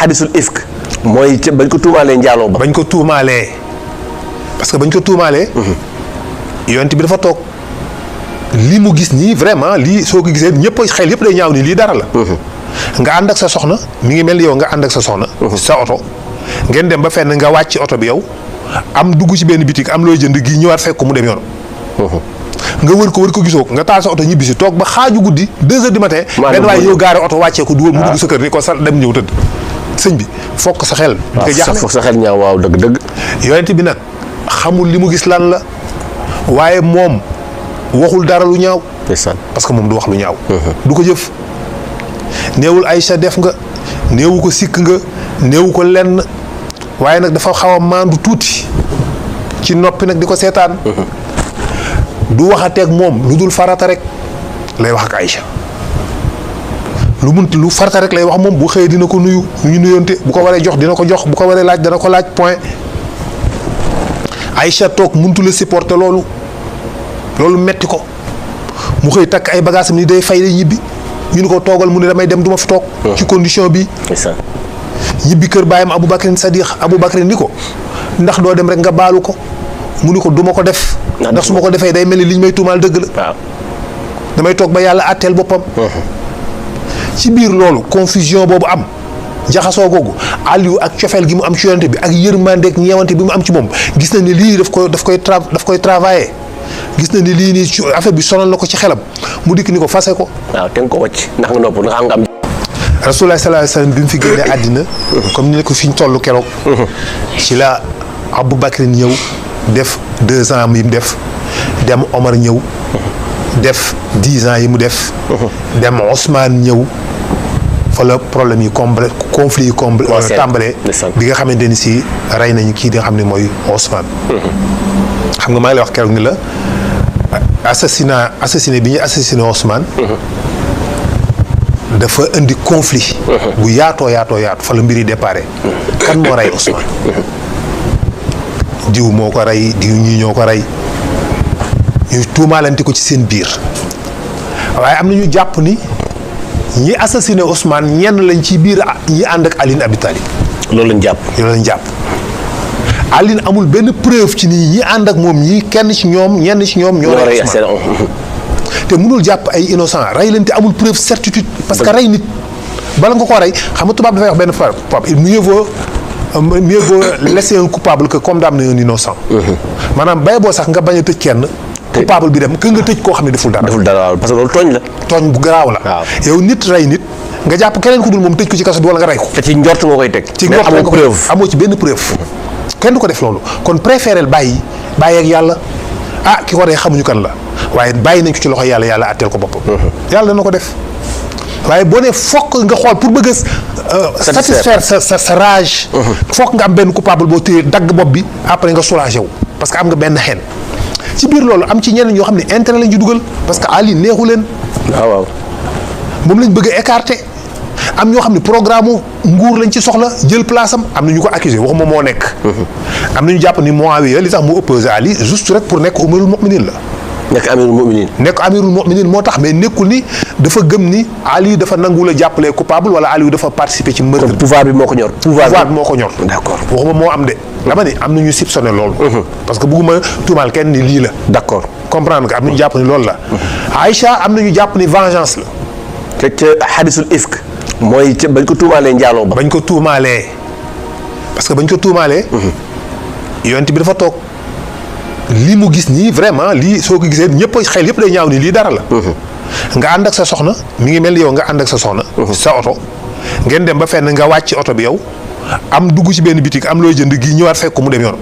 xadisul ifk mooy ca bañ ko tuumaalee njaaloo ba. bañ ko tuumaalee parce que bañ ko tuumaalee. yonent bi dafa toog li mu gis nii vraiment lii soo ko gisee ñëpp xel yëpp day ñaaw ni lii dara la. nga ànd ak sa soxna mi ngi mel yow nga ànd ak sa soxna. sa oto ngeen dem ba fenn nga wàcc oto bi yow am dugg ci benn bitik am looy jënd gi ñëwaat fekk ko mu dem yoon. nga wër ko gisoo ko nga taal sa oto ñibbi si toog ba xaaju guddi 2 heures du matin. benn waaye yow gaare oto wàccee ko dugal mu dugg sa kër ni ko sa dem ñëw tëdd. sëñ bi fokk sa xel. di ko jaaxle fokk sa xel ñaaw waaw dëgg. yonent bi nag xamul li mu gis lan la waaye moom waxul dara lu ñaaw. parce que moom du wax lu ñaaw. du ko jëf néewul Aïcha def nga néewu ko sikk nga néewu ko lenn waaye nag dafa xaw a maandu tuuti ci noppi nag di ko seetaan. du waxateeg moom lu dul farata rek lay wax ak Aïcha lu farata rek lay wax moom bu xëyee dina ko nuyu ñu nuyonte bu ko waree jox dina ko jox bu ko waree laaj dana ko laaj point. Aïcha toog muntu la supporter loolu metti ko mu xëy takk ay bagages ni day fay day ñibbi ñu ni ko toogal mu ne damay dem du ma fi toog. ci condition bi. ñibbi kër baayam Aboubacar Sadiq Aboubacar ni ko ndax doo dem rek nga baalu ko mu ni ko du ma ko def. ndax su ma ko defee day mel ni li ñu may tuumaal dëgg la. waaw damay toog ba yàlla àtteel boppam. ci biir loolu confusion boobu am jaxasoo googu Aliou ak cofeel gi mu am ci yonent bi ak yërmandeeg ñeewante bi mu am ci moom gis na ni lii daf koy travailler gis na ni lii nii affaire bi sonal na ko ci xelam mu dikk ni ko fase ko. waaw te nga ko wàcc ndax nga nopp nga am. Rasulullah sallallahu alayhi wasallam bi mu fi génnee àddina. comme ni ne ko fi ñu toll keroog. ci la Aboubacar ñëw def 2 ans yi mu def dem Omar ñëw. def 10 ans yi mu def. dem Ousmane ñëw. fa la problème yi conflit yi tàmbalee bi nga xamante ni si rey nañu kii di nga xam ne mooy Ousmane. xam nga maa ngi lay wax keroog ni la assassiné bi ñu assassiné Ousmane. dafa indi conflit. bu yaatoo fa la mbir yi déparé. kan moo rey Ousmane. diw moo ko rey diw ñii ñoo ko rey ñu tuumaalante ko ci seen biir waaye am na ñu jàpp ni. ñi assassiné Ousmane ñenn lañ ci biir ñi ànd ak Aline Abi Talib. loolu lañ jàpp. Aline amul benn preuve ci nii ñi ànd ak moom ñii ñenn ci ñoom ñoo rey Ousmane te mënul jàpp ay innocent rey leen te amul preuve certitude. parce que rey nit bala nga ko rey xam nga tubaab dafay wax benn peuple mieux vaut laisser un coupable que condamner un innocent. maanaam bay boo sax nga bañ a tëj kenn. coupable bi dem que nga tëj koo xam ne deful dara waaw parce que loolu tooñ la. tooñ bu garaaw la. waaw yow nit rey nit nga jàpp keneen ku dul moom tëj ko ci kaso bi wala nga rey ko. te ci njort nga koy teg. ci njort nga koy amoo ci benn preuve. kenn du ko def loolu kon préféré bàyyi ak yàlla ki ko rey xamuñu kan la waaye bàyyi nañ ko ci loxo yàlla àtteel ko boppam. yàlla dana ko def waaye boo nee fokk nga xool pour bëgg a satisfaire sa rage. fokk nga am benn coupable boo téye dagg bopp bi après nga soulagé wu parce que am nga benn xeen. ci biir loolu am ci ñeneen ñoo xam ne intérêt lañ ci dugal parce que Ali neexu leen. waaw moom lañ bëgg a écarter am ñoo xam ne programme nguur lañ ci soxla jël place am na ñu ko accusé waxuma moo nekk. am na ñu jàpp ni Muawiya li tax mu opposé Ali juste rek pour nekk umarul mu'minin la. nekk amirul mu'minin moo tax mais nekkul ni dafa gëm ni Ali dafa nanguwul a jàppale coupable wala Ali dafa participer ci meurtre. pouvoir bi moo ko ñor. d'accord waxuma moo am de. dama ni am na ñu soupçonné loolu. parce que bëgguma tuumaal kenn ni lii la. d'accord comprendre nga am na ñu jàpp ni loolu la. Aïcha am na ñu jàpp ni vengeance la. te ca xadisul ifk mooy ca bañ ko tuumaalee njaaloo ba. bañ ko tuumaalee parce que bañ ko tuumaalee. yonent bi dafa toog li mu gis nii vraiment lii soo ko gisee ñëpp xel yëpp day ñaaw ni lii dara la. nga ànd ak sa soxna mi ngi mel yow nga ànd ak sa soxna. sa oto ngeen dem ba fenn nga wàcc oto bi yow. am dugg ci benn bitik am looy jënd gi ñëwaat fekk ko mu dem yoon.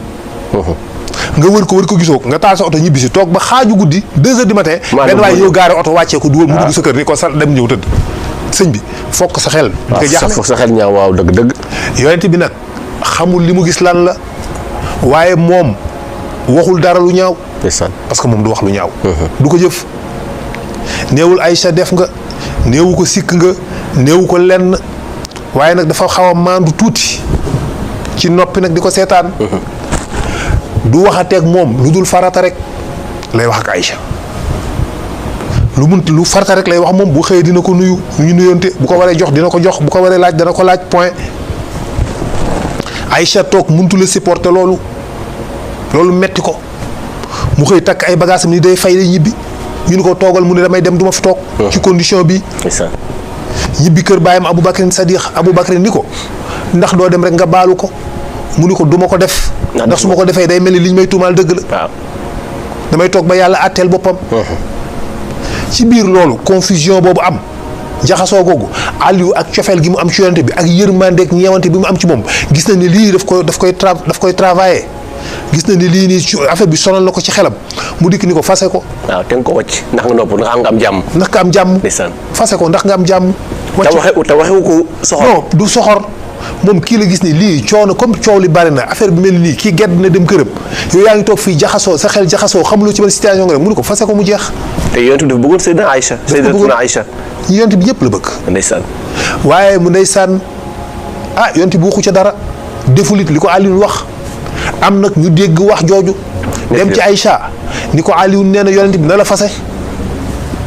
nga wër ko gisoo ko nga taal sa oto ñibbi si toog ba xaaju guddi 2 heures du matin. benn waaye yow gaare oto wàccee ko dugal mu dugg sa kër ni ko sa dem ñëw tëdd. sëñ bi fokk sa xel. waaw fokk sa xel ñaaw waaw dëgg. yonent bi nag xamul li mu gis lan la waaye moom waxul dara lu ñaaw. parce que moom du wax lu ñaaw. du ko jëf néewul Aïcha def nga néewu ko sikk nga néewu ko lenn. waaye nag dafa xaw a maandu tuuti ci noppi nag di ko seetaan. du waxateeg moom lu dul farata rek lay wax ak Aïcha lu farata rek lay wax moom bu xëyee dina ko nuyu ñu nuyonte bu ko waree jox dina ko jox bu ko waree laaj dana ko laaj point. Aïcha toog muntu la supporter loolu metti ko mu xëy takk ay bagages ni day fay day ñibbi ñu ni ko toogal mu ne damay dem du ma fi toog. ci condition bi. ñibbi kër baayam Aboubacar Sadiq Aboubacar ni ko ndax doo dem rek nga baalu ko mu ni ko du ma ko def. ndax su ma ko defee day mel ni li ñu may tuumaal dëgg la. waaw damay toog ba yàlla àtteel boppam. ci biir loolu confusion boobu am jaxasoo googu Aliou ak cofeel gi mu am ci yonent bi ak yërmandeeg ñeewante bi mu am ci moom gis na ni lii daf koy travailler. gis na ni lii nii affaire bi sonal na ko ci xelam mu dikk ni ko fase ko. waaw te nga ko wàcc ndax nga nopp ndax nga am jàmm. ndax nga am jàmm. ndeysaan fase ko ndax nga am jàmm. te waxewu ko soxor. non du soxor moom kii la gis ni lii coono comme coow li bari na affaire bi mel nii kii gedd na dem këram yow yaa ngi toog fii jaxasoo sa xel jaxasoo xamuloo ci ban situation nga ne mu ne ko fase ko mu jeex. te yonent bi dafa bëggoon Seydina Aïcha. Seydatuna Aïcha. yonent bi ñëpp la bëgg. ndeysaan. waaye mu ndeysaan yonent bi waxu ca dara defulit li ko Aliou wax. am nag ñu dégg wax jooju dem ci Aïcha ni ko Aliou nee na yonent bi na la fase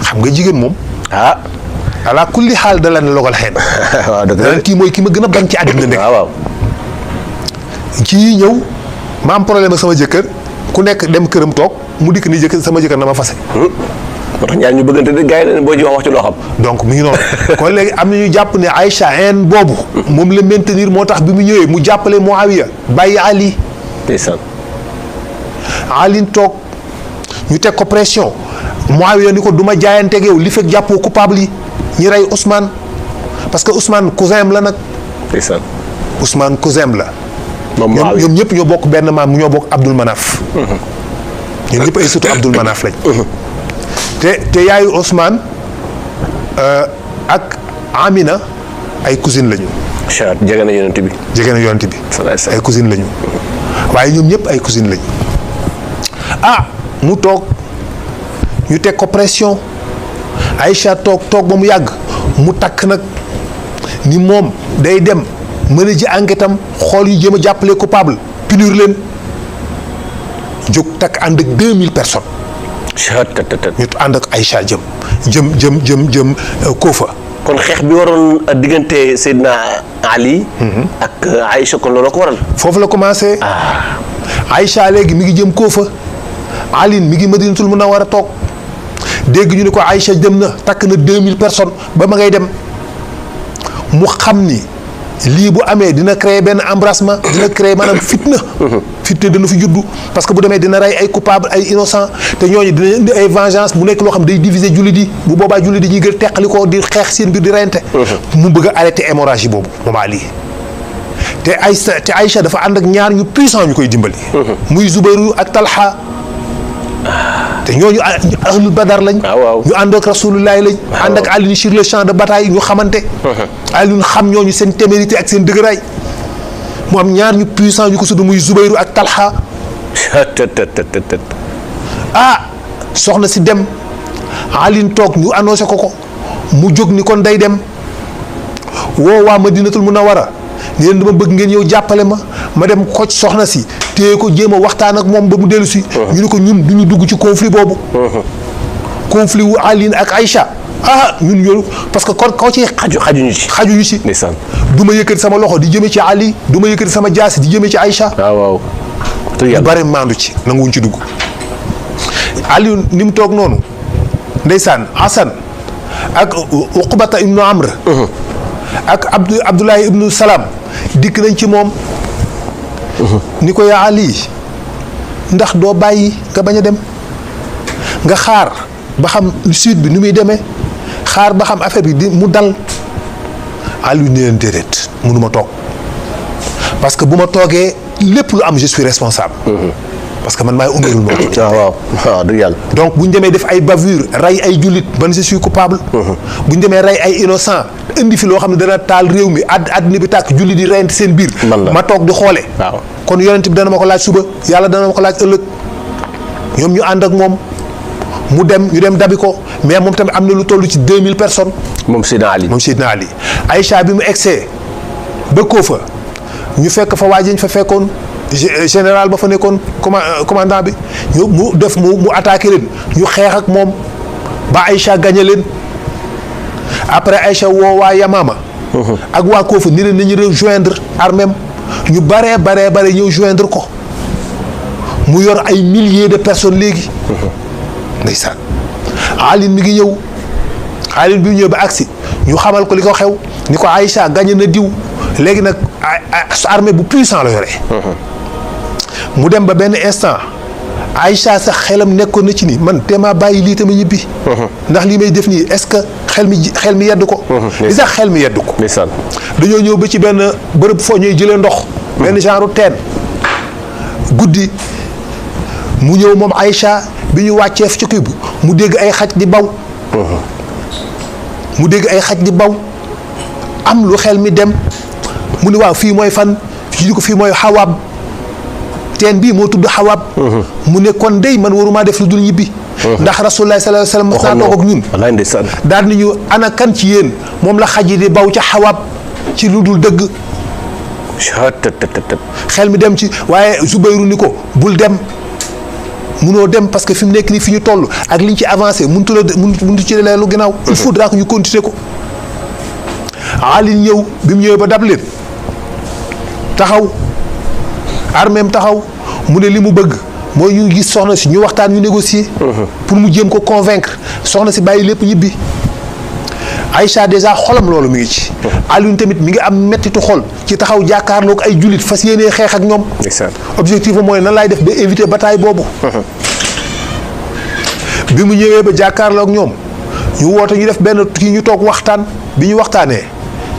xam nga jigéen moom ala kulli xaal da la ne logal xeen waaw dëgg la kii mooy ki ma gën a bañ ci àddina nekk waaw kii ñëw ma am problème ak sama jëkkër ku nekk dem këram toog mu dikk ni sama jëkkër na ma fase moo tax ñaar ñu bëggante de gars yi leen boo ji wax ci loo xam donc mi ngi noonu kon léegi am na ñu jàpp ne Aïcha haine boobu moom la maintenir moo tax bi mu ñëwee mu jàppale Muawiya bàyyi Ali ndeysaan Ali toog ñu teg ko pression Muawiya ni ko du ma jaayanteeg yow li fekk jàppoo coupable yi ñi rey Ousmane parce que Ousmane cousin la nag. ndeysaan Ousmane cousin la. moom ñoom ñëpp ñoo bokk benn maam ñoo bokk Abdul Manaf. ñoom ñëpp ay surtout Abdul Manaf lañ. te yaayu Ousmane ak Amina ay cousine lañu. jege na yonent bi. jege na yonent bi. ay cousine lañu. waaye ñoom ñëpp ay cousine lañu. mu toog ñu teg ko pression Aïcha toog ba mu yàgg mu takk nag ni moom day dem mën a ji enquête am xool yu jéem a jàppale coupable punir leen jóg takk ànd ak 2000 personnes. ñu ànd ak Aïcha jëm Kofa. kon xeex bi waroon diggante Seydina Ali. ak Aïcha kon loolu ko waral. foofu la commencé. Aïcha léegi mi ngi jëm Kofa. Ali mi ngi Madinatul Munawwara toog dégg ñu ne ko Aïcha jëm na takk na 2000 personnes ba ma ngay dem mu xam ni lii bu amee dina créer benn embrasement dina créer maanaam fitna. fitna dina fi juddu parce que bu demee dina rey ay coupable ay innocent te ñooñu dina indi ay vengeance bu nekk loo xam day diviser jullit yi bu boobaa jullit yi ñuy gën teqali ko di xeex seen biir di reyante. mu bëgg a arrêter hémorragie boobu moom Ali. te Aïcha dafa ànd ak ñaar ñu puissant ñu koy dimbali. muy Zubayru ak Talha. te ñooñu ahlul badar lañ. ñu ànd ak rasulullahi lañ. ànd ak Alioune sur le champ de bataille ñu xamante. Alioune xam ñooñu seen témérité ak seen dëgëraay. mu am ñaar ñu puissant ñu ko sudd muy Zubayru ak Talha. soxna si dem Alioune toog ñu annoncé ko mu jóg ni kon day dem woo waa Madinatul Munawwara ni leen dama bëgg ngeen yow jàppale ma dem xoj soxna si téye ko jéem a waxtaan ak moom ba mu dellu si. ñu ne ko ñun du ñu dugg ci conflit boobu. conflit wu Alioune ak Aïcha ñun yow parce que kon kaw ci xajuñu ci. xajuñu ci. ndeysaan du ma yëkkati sama loxo di jëme ci Ali du ma yëkkati sama jaasi di jëme ci Aïcha. waaw. lu bare maandu ci nanguwuñ ci dugg. Alioune ni mu toog noonu ndeysaan Hassan ak Uqbata ibnu Amr. ak Abdoulaye ibnu Salam dikk nañ ci moom. ni ko yaa Ali ndax doo bàyyi nga bañ a dem nga xaar ba xam sud bi nu muy demee xaar ba xam affaire bi di mu dal Ali ne leen déedéet mënuma toog parce que bu ma toogee lépp lu am je suis responsable. parce que man maay umirul moom. waaw dëgg yàlla. donc bu ñu demee def ay bavure rey ay jullit man je suis coupable. bu ñu demee rey ay innocent indi fi loo xam ne dana taal réew mi àddina bi tàkk jullit di reyante seen biir. ma toog di xoole. waaw kon yonent bi dana ma ko laaj suba yàlla dana ma ko laaj ëllëg ñoom ñu ànd ak moom mu dem ñu dem dabi ko mais moom tamit am na lu toll ci 2000 personnes. moom Seydina Ali. Aïcha bi mu egsee ba Kofa ñu fekk fa waa ñu fa fekkoon. général ba fa nekkoon commandant bi mu attaqué leen ñu xeex ak moom ba Aïcha gagné leen après Aïcha woo waa Yamama. ak waa Kofa ni leen nañu rejoindre armée ñu bare ñëw joindre ko mu yor ay milliers de personnes léegi. ndeysaan Alioune mi ngi ñëw Alioune bi ñëw ba agsi ñu xamal ko li ko xew ni ko Aïcha gagné na diw léegi nag armée bu puissant la yore. mu dem ba benn instant Aïcha sax xelam nekkoon na ci ni man te maa bàyyi lii tamit ñibbi. ndax lii may def nii est-ce que xel mi yedd ko. li sax xel mi yedd ko. dañoo ñëw ba ci benn bërëb foo ñuy jëlee ndox. benn genre teen guddi mu ñëw moom Aïcha bi ñu wàccee ci kii bi mu dégg ay xaj di baw. mu dégg ay xaj di baw am lu xel mi dem mu ni waaw fii mooy fan fii ko fii mooy xawaab teen bii moo tudd xawaab. mu ne kon dey man waruma def lu dul ñibbi. ndax rasulullah sallallahu alayhi wasallam mos naa toog ak ñun. wallaay ndeysaan. daal ni ñu ana kan ci yéen moom la xaj yi di baw ca xawaab ci lu dul dëgg. xel mi dem ci waaye Zubayru ni ko bul dem munoo dem parce que fi mu nekk nii fi ñu toll ak liñ ci avancé mënut ci leer lu ginnaaw. il faudra que ñu continuer ko. Ali ñëw bi mu ñëwee ba dab leen taxaw arméem taxaw mu ne li mu bëgg mooy ñu gis soxna si ñu waxtaan ñu négocier. pour mu jéem ko convaincre soxna si bàyyi lépp ñibbi. Aïcha déjà xolam loolu mi ngi ci. Alioune tamit mi ngi am mettitu xol ci taxaw jàkkaarloo ko ay jullit fas yéenee xeex ak ñoom. objectif am mooy nan laay def ba éviter bataille boobu. bi mu ñëwee ba jàkkaarloo ak ñoom ñu woote ñu def benn kii ñu toog waxtaan bi ñu waxtaanee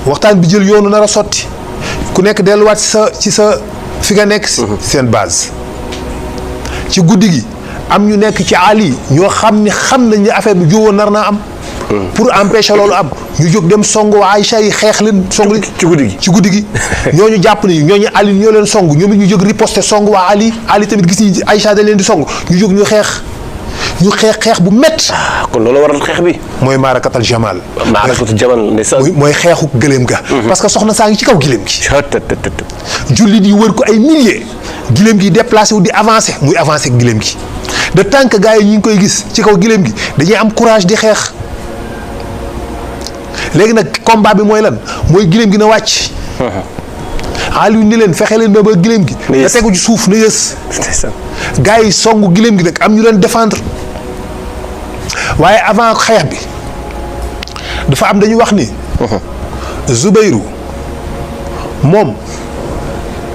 waxtaan bi jël yoonu nar a sotti ku nekk delluwaat ci sa fi nga nekk. seen base. ci guddi gi am ñu nekk ci Ali ñoo xam nañ ni affaire bi jówoon nar naa am. pour empêcher loolu am ñu jóg dem song waa Aïcha yi xeex leen song ci guddi gi ñooñu jàpp nañu ñooñu Ali ñoo leen song ñoom it ñu jóg riposter song waa Ali tamit gis ni Aïcha da leen di song ñu jóg ñu xeex bu métti. kon loolu waral xeex bi. mooy maarakatal Jamal. ndeysaan. mooy xeexu gëléem ga. parce que soxna saa ngi ci kaw gëléem gi. jullit yi wër ko ay milliers. gëléem gi déplacé wu di avancé muy avancé gëléem gi de tant que gars yi ñu ngi koy gis ci kaw gëléem gi dañuy am courage di xeex. léegi nag combat bi mooy lan mooy gëléem gi na wàcc. Aliou ni leen fexe leen ba gëléem gi. na tegu ci suuf na yës. gars yi songu gëléem gi nag am ñu leen défendre waaye avant xeex bi dafa am dañuy wax ni. Zubayru moom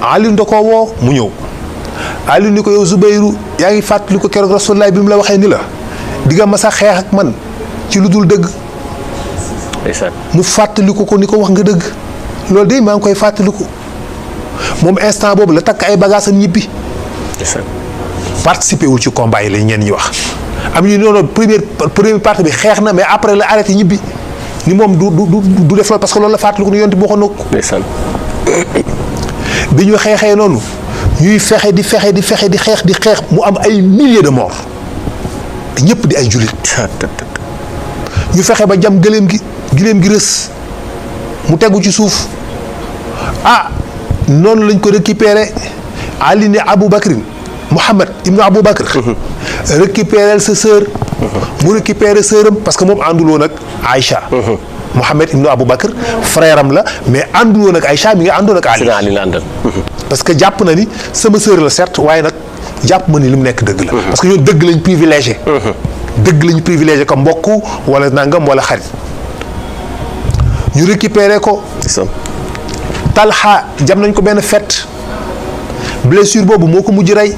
Aliou da koo woo mu ñëw Aliou ni ko yow Zubayru yaa ngi fàttali ko keroog Rasulullah bi mu la waxee ni la di nga mas a xeex ak man ci lu dul dëgg. mu fàttaliku ko ni ko wax nga dëgg loolu de maa ngi koy fàttaliku moom instant boobu la takk ay bagages am ñibbi. participé wul ci combat yi lañ ñenn ñi wax. am ñu noonu première partie bi xeex na mais après la arrêté ñibbi ni moom du def loolu parce que loolu la fàttaliku ni yonent bi waxoon na ko. bi ñu xeexee noonu ñuy fexe di xeex mu am ay milliers de morts te ñëpp di ay jullit. ñu fexe ba jam gëléem gi rës mu tegu ci suuf noonu lañ ko récupéré Ali ne Abou Bakrin Mouhamad ibnu Abou Bakr récupérer sa sœur mu récupéré sœuram parce que moom ànduloon ak Aïcha Mouhamad ibnu Abou Bakr frère am la mais ànduloon ak Aïcha mi nga àndoon ak Ali parce que jàpp na ni sama sœur la certes waaye nag jàpp ma ni li mu nekk dëgg la parce que ñoom dëgg lañ privilégié comme mbokk wala nangam wala xarit ñu récupéré ko. Talha jam nañ ko benn fett blessure boobu moo ko mujj rey.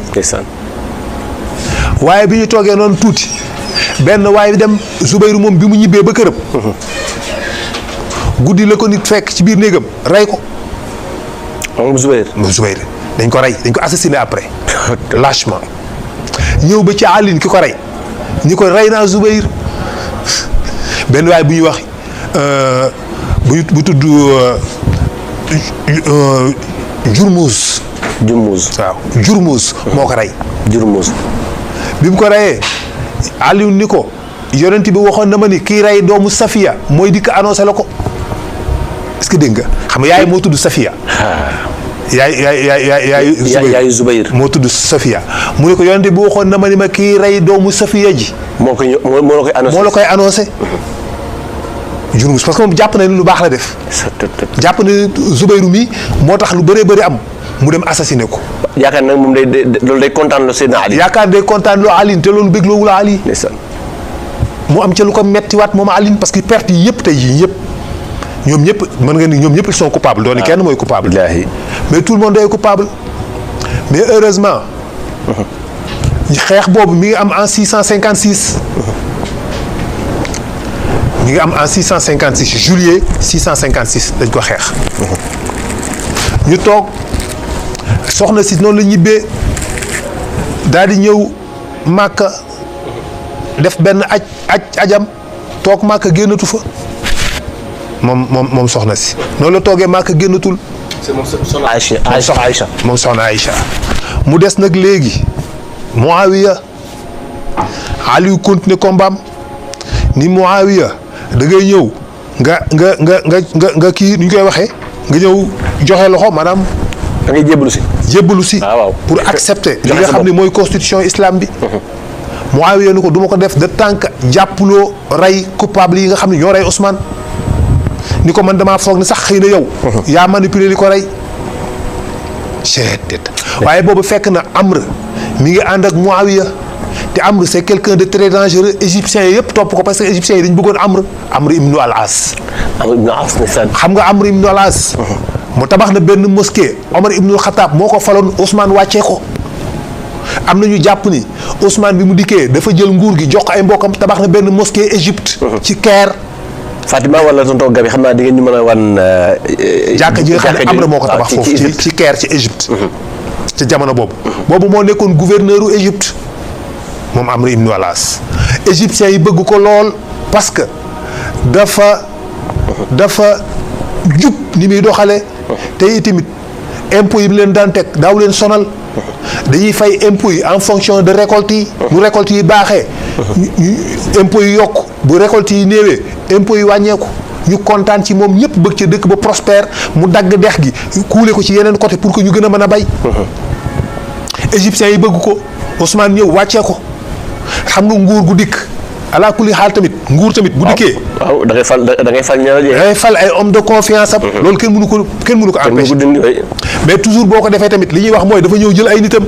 waaye bi ñu toogee noonu tuuti benn waaye dem Zubayru moom bi mu ñibbee ba këram. guddi la ko nit fekk ci biir néegam rey ko. moom Zubayr dañ ko rey dañ ko assassiné après. lâchement ñëw ba ci àllin ki ko rey. ñi ko rey naa Zubayr benn waay bu ñuy wax bu tudd Jurmuz waaw Jurmuz moo ko rey. Jurmuz bi mu ko reyee Aliou ni ko yonent bi waxoon na ma ni kii rey doomu Safiya mooy dikk annoncé la ko est-ce que dégg nga xam nga yaay moo tudd Safiya. yaay Zubayr moo tudd Safiya mu ne ko yonent bi waxoon na ma ni ma kii rey doomu Safiya ji. moo la koy annoncé Jurmus parce que moom jàpp na ne lu baax la def. jàpp na ne Zubayru mi moo tax lu bëree bëri am mu dem assassiné ko. yaakaar nag moom loolu day kontaan loo Seydina Ali. yaakaar day kontaan loo Ali te loolu bégloowul Ali. mu am ca lu ko mettiwaat moom Ali parce que perte yi yëpp tey jii yëpp ñoom ñëpp mën nga ni ñoom ñëpp ils sont coupables. doon kenn mooy coupable. mais tout le monde est coupable. mais heureusement. xeex boobu mi ngi am en 656. mi ngi am en 656 juillet 656 dañ ko xeex. ñu toog soxna si noonu la ñibbee daal di ñëw Màkka def benn ajam toog Màkka génnatu fa moom soxna si noonu la toogee Màkka génnatul. moom soxna Aïcha. moom soxna Aïcha mu des nag léegi Muawiya Aliou continuer combat am ni Muawiya da ngay ñëw nga kii nu ñu koy waxee nga ñëw joxe loxo maanaam. da ngay jébbalu si. waaw pour accepter li nga xam ne mooy constitution islam bi. Muawiya ni ko du ma ko def de tant que jàppuloo rey coupable yi nga xam ne ñoo rey Ousmane ni ko man damaa foog ni sax xëy na yow. yaa manipulé li ko rey. waaye boobu fekk na Amr mi ngi ànd ak Muawiya te Amr c'est quelqu'un de très dangereux égyptiens yi yëpp topp ko parce que égyptiens yi dañu bëggoon Amr ibnu al-As. xam nga Amr ibnu al-As. mu tabax na benn mosquée Omar ibnul Xataab moo ko faloon Ousmane wàccee ko. am na ñu jàpp ni Ousmane bi mu dikkee dafa jël nguur gi jox ko ay mbokkam tabax na benn mosquée Égypte. ci Caire. Fatima wala tonton Gabi xam naa di ngeen ñu mën a wan. jàkka ji nga xam ne Amr moo ko tabax foofu ci Caire ci Égypte. ca jamono boobu. boobu moo nekkoon gouverneur u Égypte moom Amr ibnu al-As. égyptiens yi bëgg ko lool parce que dafa jub ni muy doxale te itamit impôts yi leen daan teg daaw leen sonal. dañuy fay impôts yi en fonction de récolte yi. bu récolte yi baaxee. impôts yi yokk bu récolte yi néewee impôts yi wàññeeku. ñu kontaan ci moom ñëpp bëgg ca dëkk ba prospère mu dagg dex gi kuule ko ci yeneen côté pour que ñu gën a mën a bay. égyptiens yi bëgg ko Ousmane ñëw wàccee ko xam nga nguur gu dikk ala kulli xaal tamit nguur tamit bu dikkee. waaw da ngay fal ñaar da ngay fal ay homme de confiance am. loolu kenn mënu ko empêcher. mais toujours boo ko defee tamit li ñuy wax mooy dafa ñëw jël ay nitam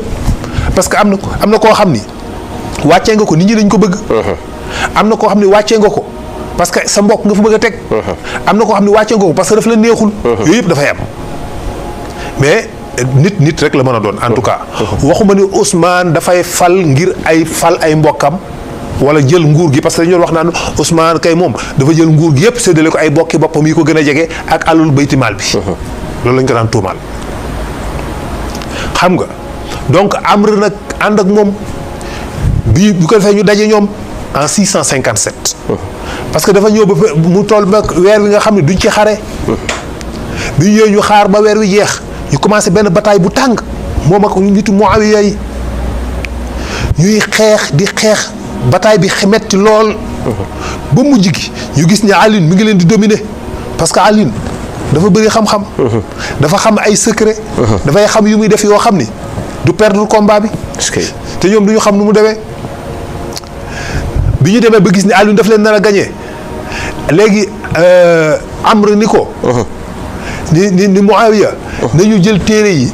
parce que am na koo xam ni wàccee nga ko nit ñi dañ ko bëgg. am na koo xam ni wàccee nga ko parce que sa mbokk nga fa bëgg a teg. am na koo xam ni wàccee nga ko parce que daf la neexul. yooyu yëpp dafay am mais nit rek la mën a doon en tout cas. waxuma ni Ousmane dafay fal ngir fal ay mbokkam. wala jël nguur gi parce que dañu doon wax naan Ousmane kay moom dafa jël nguur gi yëpp séddale ko ay bokki boppam yi ko gën a jege ak alul baytimaal bi. loolu lañ ko daan tuumaal. xam nga donc Amr nag ànd ak moom bi bu ko defee ñu daje ñoom en 657. parce que dafa ñëw ba mu toll ba weer wi nga xam ne duñ ci xare. bi ñu ñëwee ñu xaar ba weer wi jeex ñu commencé benn bataille bu tàng moom ak nitu Muawiya yi ñuy xeex di xeex. bataille bi metti lool. ba mujj gi ñu gis ne Alioune mi ngi leen di dominer parce que Alioune dafa bëri xam-xam. dafa xam ay secret. dafay xam yu muy def yoo xam ni du perdre combat bi. te ñoom du ñu xam nu mu demee. bi ñu demee ba gis ne Alioune daf leen nar a gagné léegi Amr ni ko. ni Muawiya nañu jël téere yi.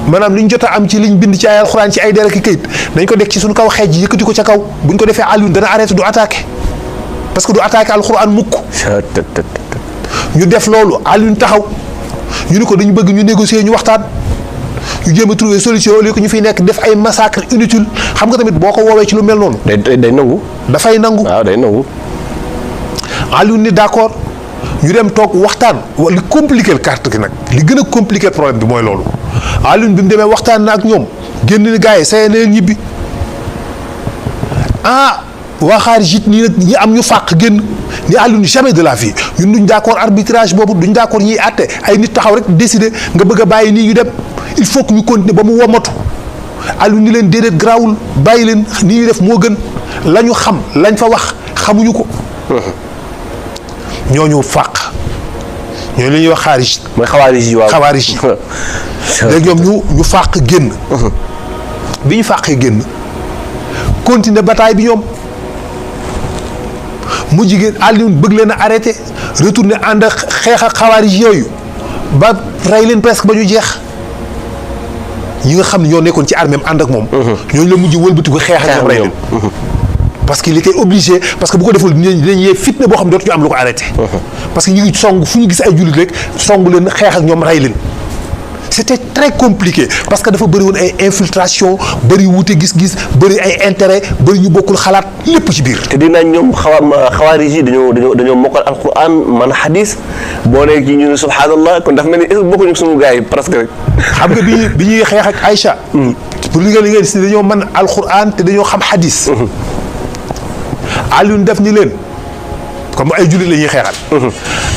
maanaam li ñu jot a am ci liñ bind ci ay alxuraan ci ay der ak kayit dañ ko dekk ci suñu kaw xeej yëkkati ko ca kaw buñ ko defee Alioune dana arrêté du attaqué parce que du attaqué alxuraan mukk. ñu def loolu Alioune taxaw ñu ni ko dañu bëgg ñu négocier ñu waxtaan ñu jéem a trouver solution au lieu que ñu fiy nekk def ay massacre inutile xam nga tamit boo ko woowee ci lu mel noonu. day nangu. dafay nangu. waaw day nangu. Alioune ni d'accord ñu dem toog waxtaan li compliqué carte gi nag li gën a compliqué problème bi mooy loolu. Alioune bi mu demee waxtaan na ak ñoom génn ni gars yi say neen ñibbi waa xaarijit nii nag ñi am ñu fàq génn ni Alioune jamais de la vie ñun duñ d'accord arbitrage boobu duñ d'accord ñiy àtte ay nit taxaw rek décider nga bëgg a bàyyi nii ñu dem il faut que ñu continuer ba mu womatu Alioune ni leen déedéet garaawul bàyyi leen nii ñu def moo gën la ñu xam lañ fa wax xamuñu ko. ñooñu fàq ñooñu la ñuy wax xaarij. mooy xawaarij yi waaw xawaarij yi. léegi ñoom ñu fàq génn. bi ñu fàqee génn continuer bataille bi ñoom mu jigéen Alioune bëgg leen a arrêté retourné ànd ak xeex ak xawaarij yooyu ba rey leen presque ba ñu jeex ñi nga xam ne ñoo nekkoon ci armée ànd ak moom. ñooñu la mujj wëlbati ko xeex ak ñoom rey leen. parce qu'il était obligé parce que bu ko deful dinañ yee fitna boo xam ne dootuñu am lu ko arrêté. parce que ñu ngi song fu ñu gis ay jullit rek song leen xeex ak ñoom rey leen. c'était très compliqué parce que dafa bëri woon ay infiltration bëri wuute gis-gis bëri ay intérêt bëri ñu bokkul xalaat lépp ci biir. te dinaa ñoom xawaarij yi dañoo mokkal alquran man hadis boo nee ci ñu ne subhanallah kon dafa mel ni est-ce que bokkuñu suñu gars yi presque rek. xam nga bi ñuy xeex ak Aïcha. pour li nga gis dañoo mën alquran te dañoo xam hadis. Alioune def ni leen comme ay jullit la ñuy xeexal.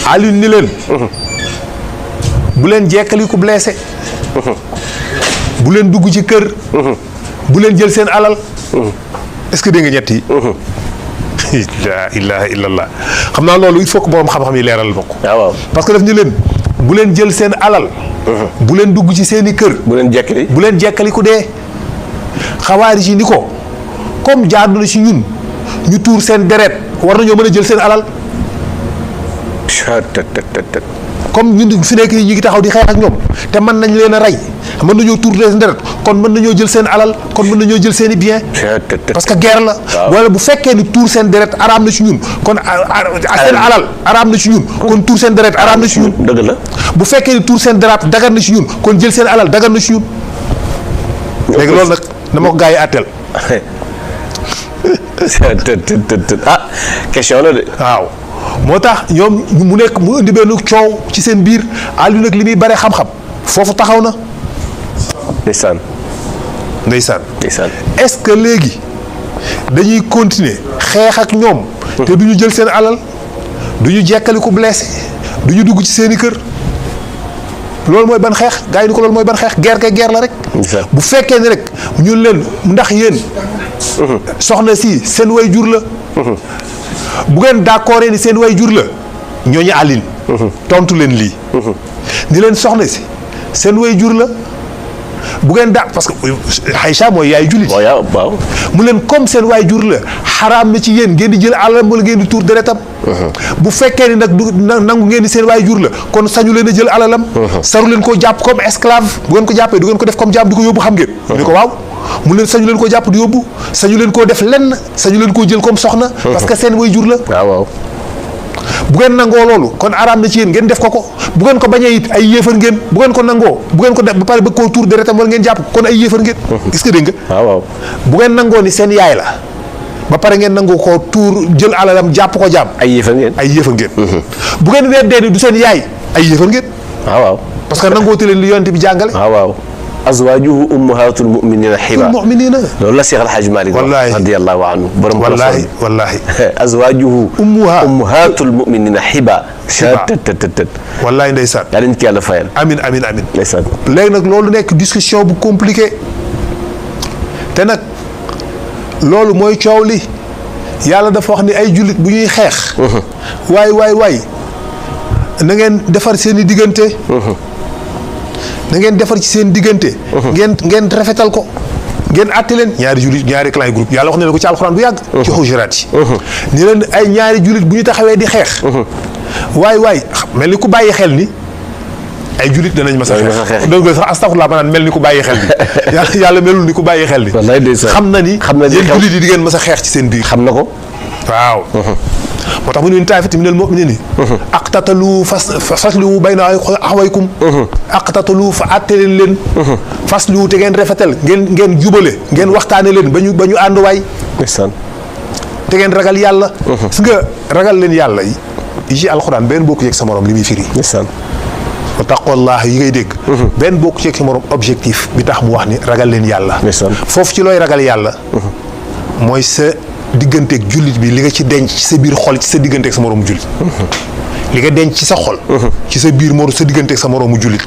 Alioune ni leen. bu leen jekkali ku blessé. bu leen dugg ci kër. bu leen jël seen alal. est-ce que dégg nga ñett yi. la ilaha illallah xam naa loolu il faut que borom xam-xam yi leeral ma ko. waaw parce que daf ni leen bu leen jël seen alal. bu leen dugg ci seen i kër. bu leen jekkali ku dee. xawaarij yi ni ko comme jaadu na ci ñun ñu tuur seen deret war nañoo mën a jël seen alal. comme ñun fi nekk ñu ngi taxaw di xeex ak ñoom te mën nañ leen a rey mën nañoo tuur seen deret kon mën nañoo jël seen alal kon mën nañoo jël seen i bien parce que guerre la. wala bu fekkee ni tuur seen deret araam na ci ñun kon seen alal araam na ci ñun kon tuur seen deret araam na ci ñun. dëgg la bu fekkee ni tuur seen deret dagan na ci ñun kon jël seen alal dagan na ci ñun. léegi loolu nag dama ko gaa yi àtteel. ah question la de. waaw. moo tax ñoom mu nekk mu indi benn coow ci seen biir Aliou nag li muy bare xam-xam foofu taxaw na. ndeysaan. est-ce que léegi dañuy continuer xeex ak ñoom. te du ñu jël seen alal du ñu jekkali ku blessé du ñu dugg ci seen i kër loolu mooy ban xeex gars yi ni ko loolu mooy ban xeex guerre kay guerre la rek. bu fekkee ni rek ñun leen ndax yéen. soxna si seen way jur la. bu ngeen d'accord ni seen way jur la ñooñu àllin tontu leen lii ni leen soxna si seen way jur la bu ngeen parce que Aïcha mooy yaay jullit waaw mu leen comme seen waay jur la xaraam na ci yéen ngeen di jël alalam wala ngeen di tuur deretam bu fekkee ni nag du nangu ngeen di seen waay jur la kon sañu leen a jël alalam saru leen koo jàpp comme esclave bu ngeen ko jàppee du ngeen ko def comme jaam di ko yóbbu xam ngeen ni ko waaw mu leen sañu leen koo jàpp di yóbbu sañu leen koo def lenn sañu leen koo jël comme soxna parce que seen way jur la waaw bu ngeen nangoo loolu kon araam na ci yéen ngeen def ko bu ngeen ko bañee it ay yéefar ngeen bu ngeen ko nangoo bu ngeen ko def ba pare bëgg koo tuur deretam wala ngeen jàpp kon ay yéefar ngeen gis nga dégg nga waaw bu ngeen nangoo ni seen yaay la ba pare ngeen nangoo ko tuur jël alalam jàpp ko jaam ay yéefar ngeen bu ngeen weddee ni du seen yaay ay yéefar ngeen waaw parce que nangoo te leen li yonent bi jàngale waaw azwaajuhu ummahatul muminina xiba loolu la Cheikh El Hadj Malick radiyallahu anhu borom wallahi azwaajuhu ummahatul muminina xiba wallahi ndeysaan yaa ci yàlla fayal amin ndeysaan léegi nag loolu nekk discussion bu compliqué te nag loolu mooy coow li yàlla dafa wax ni ay jullit bu ñuy xeex waay na ngeen defar seen i diggante na ngeen defar ci seen diggante. ngeen rafetal ko. ngeen àtte leen ñaari jullit ñaari clan groupe yàlla wax na leen ko ci alxuraan bu yàgg. ci xujuraat yi. ni leen ay ñaari jullit bu ñu taxawee di xeex. waay mel ni ku bàyyi xel ni ay jullit danañ mas a xeex. dëgg la sax astafurlaa ma naan mel ni ku bàyyi xel ni yàlla melul ni ku bàyyi xel ni. xam na ni yéen jullit yi di ngeen mas a xeex ci seen biir. xam na ko waaw. moo tax mu ne taa'ifatan minal mu'miniina aqtatalu faslihu bayna axawaykum aqtatalu fa àtte leen faslihu te ngeen rafetal ngeen jubale ngeen waxtaane leen ba ñu ànd waay te ngeen ragal yàlla gis nga ragal leen yàlla yi ci alxuraan benn bokku yeeg sa morom li muy firi wa taqwallaah yi ngay dégg benn bokku yeeg sa morom objectif bi tax mu wax ni ragal leen yàlla foofu ci looy ragal yàlla mooy sa digganteeg jullit bi li nga ci denc ci sa biir xol ci sa digganteeg sa moroomu jullit li nga denc ci sa xol ci sa biir sa digganteeg sa moroomu jullit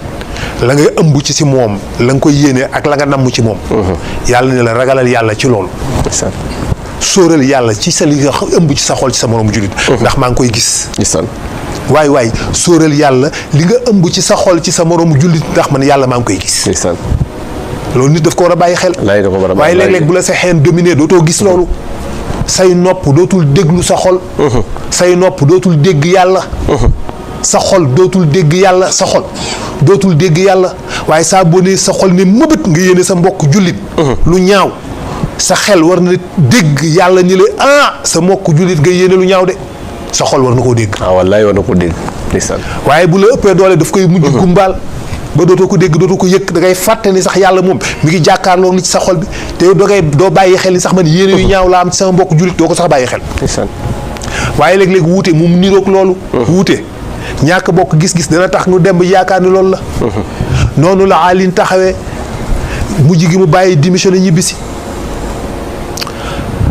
la nga ëmb ci si moom la nga koy yéene ak la nga namm ci moom yàlla ne la ragalal yàlla ci loolu sóoral yàlla ci sa li nga ëmb ci sa xol ci sa moroomu jullit ndax maa ngi koy gis waay sóoral yàlla li nga ëmb ci sa xol ci sa moroomu jullit ndax man yàlla maa ngi koy gis loolu nit daf ko war a bàyyi xel waaye léeg-léeg bu la sa xeen dominé dootoo gis loolu say nopp dootul déglu sa xol. say nopp dootul dégg yàlla. sa xol dootul dégg yàlla sa xol dootul dégg yàlla waaye saa boo nee sa xol ne mëbët nga yéene sa mbokk jullit. lu ñaaw sa xel war na dégg yàlla ni la sa mbokk jullit nga yéene lu ñaaw de sa xol war na koo dégg. wallaay war na koo dégg. waaye bu la ëppee doole daf koy mujj gumbaal ba dootoo ko dégg dootoo ko yëg da ngay fàtte ni sax yàlla moom mi ngi jàkkaarloo li ci sa xol bi te doo bàyyi xel ni sax man yéene yu ñaaw la am ci sama mbokk jullit doo ko sax bàyyi xel. waaye léeg-léeg wuute mu niroog loolu. wuute ñàkk bokk gis-gis dana tax nu dem ba yaakaar ni loolu la. noonu la Alioune taxawee mujj gi mu bàyyi démissionné ñibbisi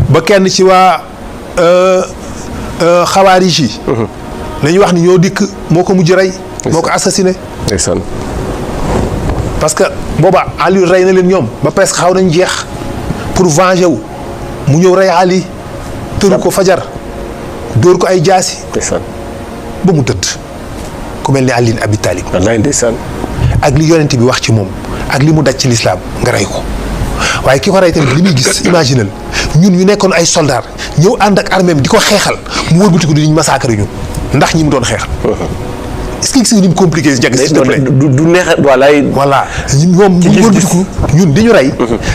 ba kenn ci waa xawaarij yi. la ñuy wax ni ñoo dikk moo ko mujj rey. moo ko assassiné. parce que booba Ali rey na leen ñoom ba presque xaw nañ jeex pour venger wu mu ñëw rey Ali tëru ko fajar dóor ko ay jaasi. ba mu tëdd ku mel ni Ali Abi Talib. wallaay ndeysaan. ak li yonent bi wax ci moom ak li mu daj ci lislaam nga rey ko waaye ki ko rey tamit li muy gis imaginal ñun ñu nekkoon ay soldats ñëw ànd ak armée di ko xeexal mu wëlbatiku di ñu massacre ñun ndax ñi mu doon xeexal. est-ce que gis nga ni mu compliqué si s'il te plaît du neex walaay. voilà moom mu wëlbatiku ñun di ñu rey.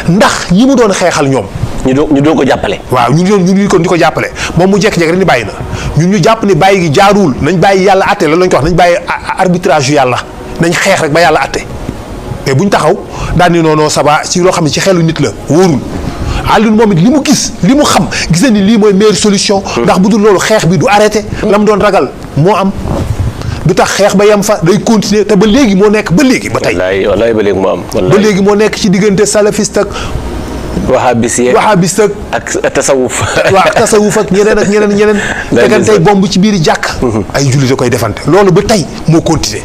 ndax ñi mu doon xeexal ñoom. ñu doon ko jàppale. waaw ñu kon di ko jàppale moom mu jékki-jékki rek ni bàyyi na ñun ñu jàpp ni bàyyi gi jaaruwul nañ bàyyi yàlla atte la lañ ko wax nañ bàyyi arbitrage yu yàlla nañ xeex rek ba yàlla atte mais buñ taxaw daan ni noonu saba ci loo xam ne ci xelu nit la wóorul Alioune moom it li mu gis li mu xam gis na ni lii mooy meilleure solution. ndax bu dul loolu xeex bi du arrêté. la mu doon ragal moo am. du tax xeex ba yem fa day continuer te ba léegi moo nekk ba léegi ba tey. wallaay ba léegi moo am. ba léegi moo nekk ci diggante salafiste ak. wahabiste ak tasawuf. waaw tasawuf ak ñeneen. tegantey bomb ci biir jàkk. ay jullit a koy defante loolu ba tey moo continuer.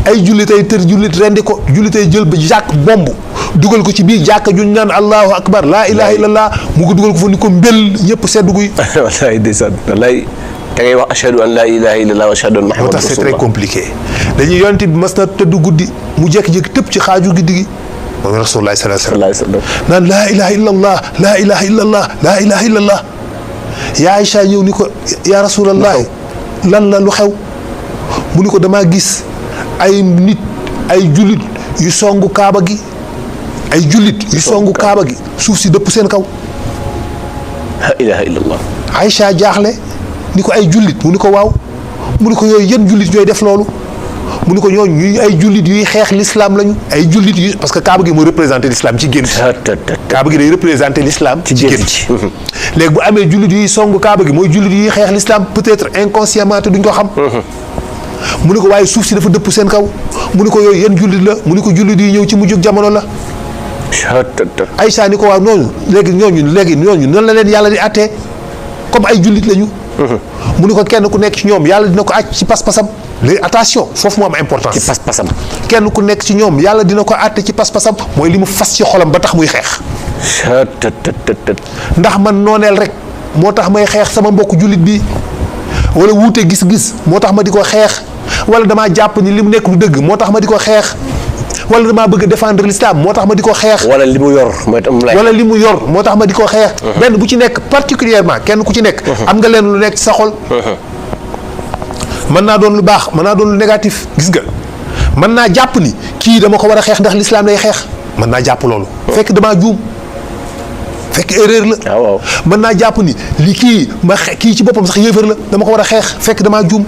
ay jullitay tër jullit rendi ko jullitay jël ba jàkk bomb dugal ko ci biir jàkk juñ naan allahu akbar laa ilaha illallah mu ko dugal ko fa ni ko mbel ñëpp seddu guy. wallaay ndeysaan wallaay. da ngay wax ashhadu an laa ilaha illallah wa ashhadu anna muhammadan rasulullah. c'est très compliqué dañuy yonent bi mas na tëdd guddi mu jékki-jékki tëb ci xaaju guddi gi moom rasulullah sallallahu alayhi wasallam naan laa ilaha illallah laa ilaha illallah laa ilaha illallah yaa Aïcha ñëw ni ko yaa rasulallah lan la lu xew mu ni ko damaa gis ay nit ay jullit yu songu kaaba gi ay jullit yu songu kaaba gi suuf si dëpp seen kaw. laa ilaha illallah. Aïcha jaaxle ni ko ay jullit mu ni ko waaw mu ni ko yooyu yan jullit ñooy def loolu mu ni ko ñooñu ñuy ay jullit yuy xeex l'islam lañu ay jullit yu parce que kaaba gi mooy représenté l'islam ci génn kaaba gi day représenté l'islam ci génn ci léegi bu amee jullit yuy songu kaaba gi mooy jullit yuy xeex l'islam peut-être inconsciemment te duñ ko xam mu ni ko waaye suuf si dafa dëpp seen kaw mu ni ko yooyu yan jullit la mu ni ko jullit yi ñëw ci mujjug jamono la Aïcha ni ko waaw ñooñu nan la leen yàlla di attee comme ay jullit lañu mu ni ko kenn ku nekk ci ñoom yàlla dina ko àcc ci pas-pasam léegi attention foofu moo am importance. ci pas-pasam. kenn ku nekk ci ñoom yàlla dina ko àtte ci pas-pasam mooy li mu fas ci xolam ba tax muy xeex. ndax man nooneel rek moo tax may xeex sama mbokk jullit bi wala wuute gis-gis moo tax ma di ko xeex wala damaa jàpp ni li mu nekk lu dëgg moo tax ma di ko xeex wala damaa bëgg a défendre l'islam moo tax ma di ko xeex. wala li mu yor wala li mu yor moo tax ma di ko xeex. benn bu ci nekk particulièrement kenn ku ci nekk. am nga leen lu nekk ci sa xol. mën naa doon lu baax mën naa doon lu négatif gis nga mën naa jàpp ni kii dama ko war a xeex ndax l'islam lay xeex mën naa jàpp loolu. fekk damaa juum fekk erreur la. waaw mën naa jàpp ni li kii kii ci boppam sax yéefar la dama ko war a xeex fekk damaa juum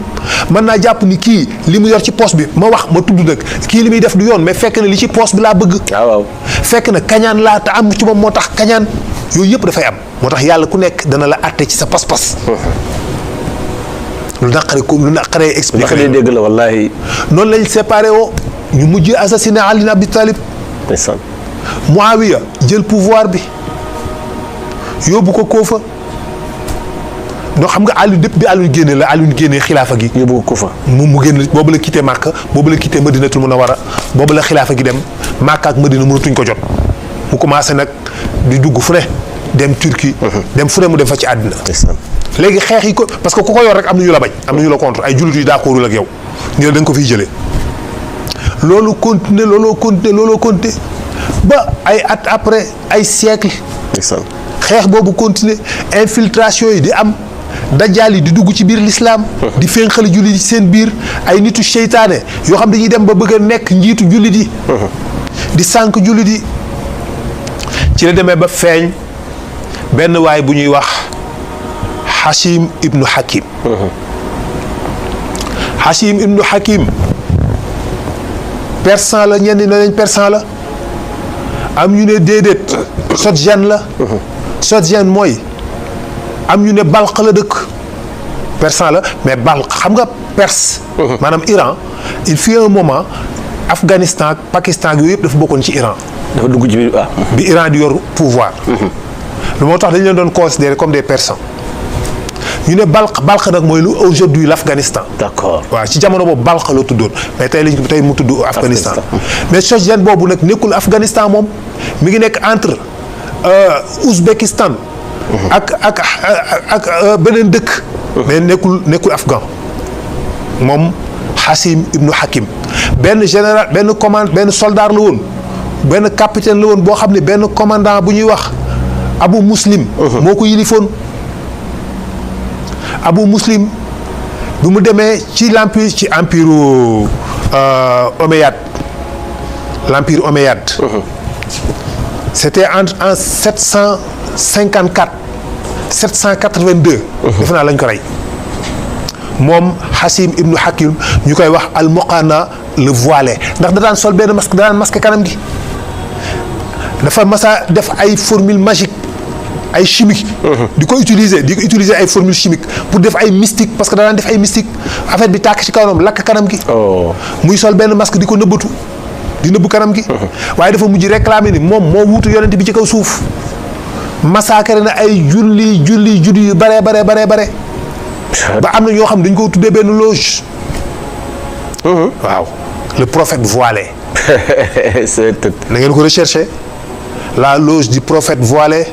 mën naa jàpp ni kii li mu yor ci poche bi ma wax ma tudd nag kii li muy def du yoon mais fekk na li ci poche bi laa bëgg. waaw fekk na kañaan laa te am ci moom moo tax kañaan yooyu yëpp dafay am moo tax yàlla ku nekk dana la àtte ci sa pas-pas. lu naqaree expliqué la dégg la wallaahi. noonu lañ séparé woo ñu mujj assassiné Ali Abi Talib. ndeysaan. Muawiya jël pouvoir bi yóbbu ko Kufa donc xam nga Aliou depuis bi Aliou génne xilaafa gi. yóbbu ko Kufa. mu génn boobu la quitté Makka boobu la quitté Madinatul Munawwara boobu la xilaafa gi dem Makka ak Madina mënatuñ ko jot mu commencé nag di dugg fu ne dem Turquie. dem fu ne mu dem fa ci àddina. léegi xeex yi ko parce que ku ko yor rek am na ñu la bañ am na ñu la contre ay jullit yu d'accordul ak yow ñu ne da nga ko fiy jëlee loolu continuer ba ay at après ay siècle xeex boobu continuer infiltration yi di am dajjaal yi di dugg ci biir l'islam di fénqali jullit yi seen biir ay nitu seytaane yoo xam dañuy dem ba bëgg a nekk njiitu jullit yi di sànq jullit yi ci la demee ba feeñ benn waay bu ñuy wax Hashim ibnu Hakim Hashim ibnu Hakim persan la ñenn ne nañ persan la am ñu ne déedéet Sogdiane la Sogdiane mooy am ñu ne Balkh la dëkk persan la mais Balkh xam nga Perse maanaam Iran il fut un moment Afghanistan ak Pakistan yooyu yëpp dafa bokkoon ci Iran dafa dugg ci biir bi Iran di yor pouvoir lu moo tax dañu leen doon considérer comme des persans ñu ne Balkh nag mooy lu aujourd'hui l'Afghanistan. D'accord. waaw ci jamono boobu Balkh la tuddoon mais tey mu tudd Afghanistan. mais Sogdiane boobu nag nekkul Afghanistan moom mi ngi nekk entre Ouzbékistan. ak beneen dëkk. mais nekkul afghan moom Hashim ibnu Hakim benn général benn soldat la woon benn capitaine la woon boo xam ne benn commandant bu ñuy wax Abu Muslim. moo ko yilifoon. Abu Muslim bi mu demee ci empire Omeyyade l'empire Omeyyade. C'était en 754 782. defe naa lañ ko rey moom Hashim ibnu Hakim ñu koy wax al-Muqana le voilé ndax da daan sol benn masque da daan masque kanam gi dafa masa def ay formule magique ay chimique di ko utiliser ay formule chimique pour def ay mystique parce que da daan def ay mystique affaire bi tàkk ci kanam lakk kanam gi muy sol benn masque di ko nëbbatu di nëbbu kanam gi waaye dafa mujj réclamer ni moom moo wuutu yonent bi ci kaw suuf massacré na ay julli yu bare ba am na ñoo xam dañ ko tuddee benn loge waaw le prophète voilé na ngeen ko rechercher la loge du prophète voilé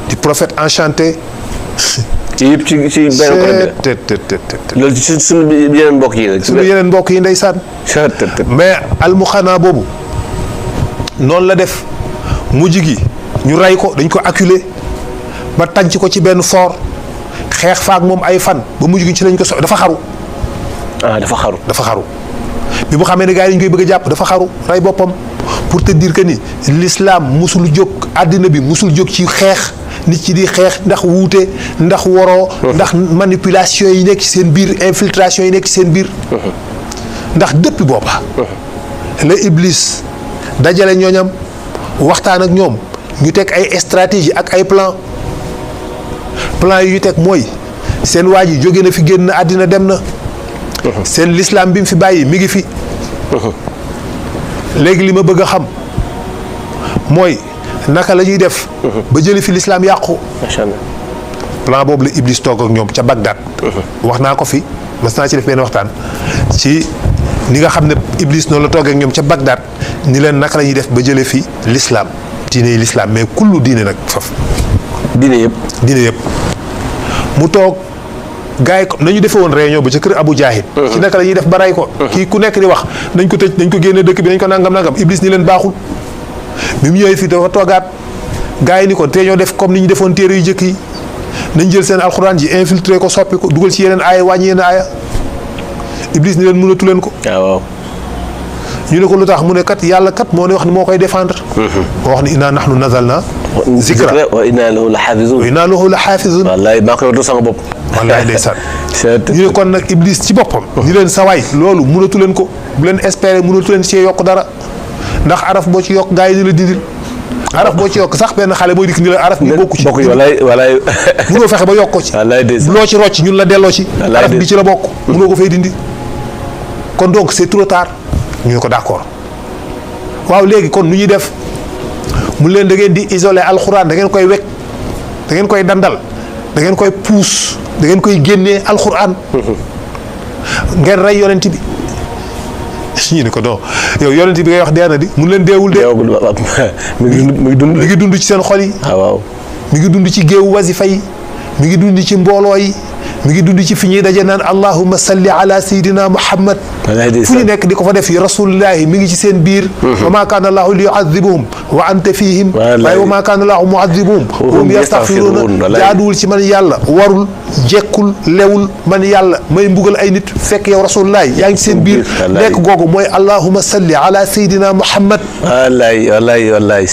du prophète enchanté ci yëpp ci benn côté loolu ci suñu yeneen mbokk yi la. suñu yeneen mbokk yi ndeysaan. mais almuxanaa boobu noonu la def mujj gi ñu rey ko dañ ko acculé ba tànc ko ci benn fort xeex faak moom ay fan ba mujj gi ci lañ ko dafa xaru. dafa xaru bi mu xamee ne gars yi dañ koy bëgg a jàpp dafa xaru rey boppam pour te dire que ni l'islam musul jóg àddina bi musul jóg ci xeex. nit ci di xeex ndax wuute ndax woroo ndax manipulation yi nekk ci seen biir infiltration yi nekk ci seen biir ndax depuis booba la Iblis dajale ñooñam waxtaan ak ñoom ñu teg ay stratégie ak ay plan yi ñu teg mooy seen waa ji jóge na fi génn àddina dem na seen l'islam bi mu fi bàyyi mi ngi fi léegi li ma bëgg a xam mooy naka la ñuy def ba jëli fi l'islam yàqu. macha allah plan boobu la Iblis toog ak ñoom ca Bagdad. wax naa ko fi mas naa ci def benn waxtaan ci ni nga xam ne Iblis noonu la toog ak ñoom ca Bagdad ni leen naka la ñuy def ba jëlee fi l'islam diine yi l'islam mais kullu diine nag faf diine yëpp mu toog gars yi ko nañu defee woon réunion ba ca kër Abu Jahil ci naka la ñuy def ba rey ko. kii ku nekk di wax nañ ko tëj nañ ko génne dëkk bi nañ ko nangam Iblis ni leen baaxul. bi mu ñëwee fii dafa toogaat gars yi ni ko te ñoo def comme ni ñu defoon téere yu njëkk yi nañ jël seen alxuraan ji infiltré ko soppi ko dugal ci yeneen aaya wàññi yeneen aaya Iblis ni leen mënatu leen ko. waaw. ñu ne ko lu tax mu ne kat yàlla kat moo ne wax ni moo koy défendre. moo wax ni innaa nahnu nazalnaa zikra wa innaa lahu la xaafizuun. wa innaa lahu la xaafizuun. wallaay maa koy wattu sama bopp. wallaay ndeysaan. ñu ne kon nag Iblis ci boppam. ñu leen sawaay loolu mënatu leen ko bu leen espérer mënatu leen cee yokk dara. ndax araf boo ci yokk gars yi ni la dindil araf boo ci yokk sax benn xale mooy dikk ni la araf bi bokku ci walaay mënoo fexe ba yokk ko ci loo ci rocc ñun la delloo ci araf bi ci la bokk mënoo ko fay dindi kon donc c'est trop tard ñu ne ko d'accord waaw léegi kon nu ñuy def mu leen da ngeen di isoler alxuraan da ngeen koy wekk da ngeen koy dandal da ngeen koy puus da ngeen koy génnee alxuraan ngeen rey yonent bi ñu ne ko non yow yonent bi ngay wax dee na di mun leen deewul de. mi ngi dund ci seen xol yi. waaw mi ngi dund ci géewu wasifa yi mi ngi dund ci mbooloo yi mi ngi dund ci fi ñuy daje naan allahumma salli ala sayidina muhammad fu ñu nekk di ko fa def yi rasulullahi mi ngi ci seen biir wa ma kaana allahu li yu'adhibuhum wa anta fihim waaye wa ma kaana allahu mu'adhibuhum hum yastaghfiruuna jaaduwul ci man yàlla warul jekkul lewul man yàlla may mbugal ay nit fekk yow rasulullahi yaa ngi ci seen biir nekk googu mooy allahumma salli ala sayidina muhammad wallaay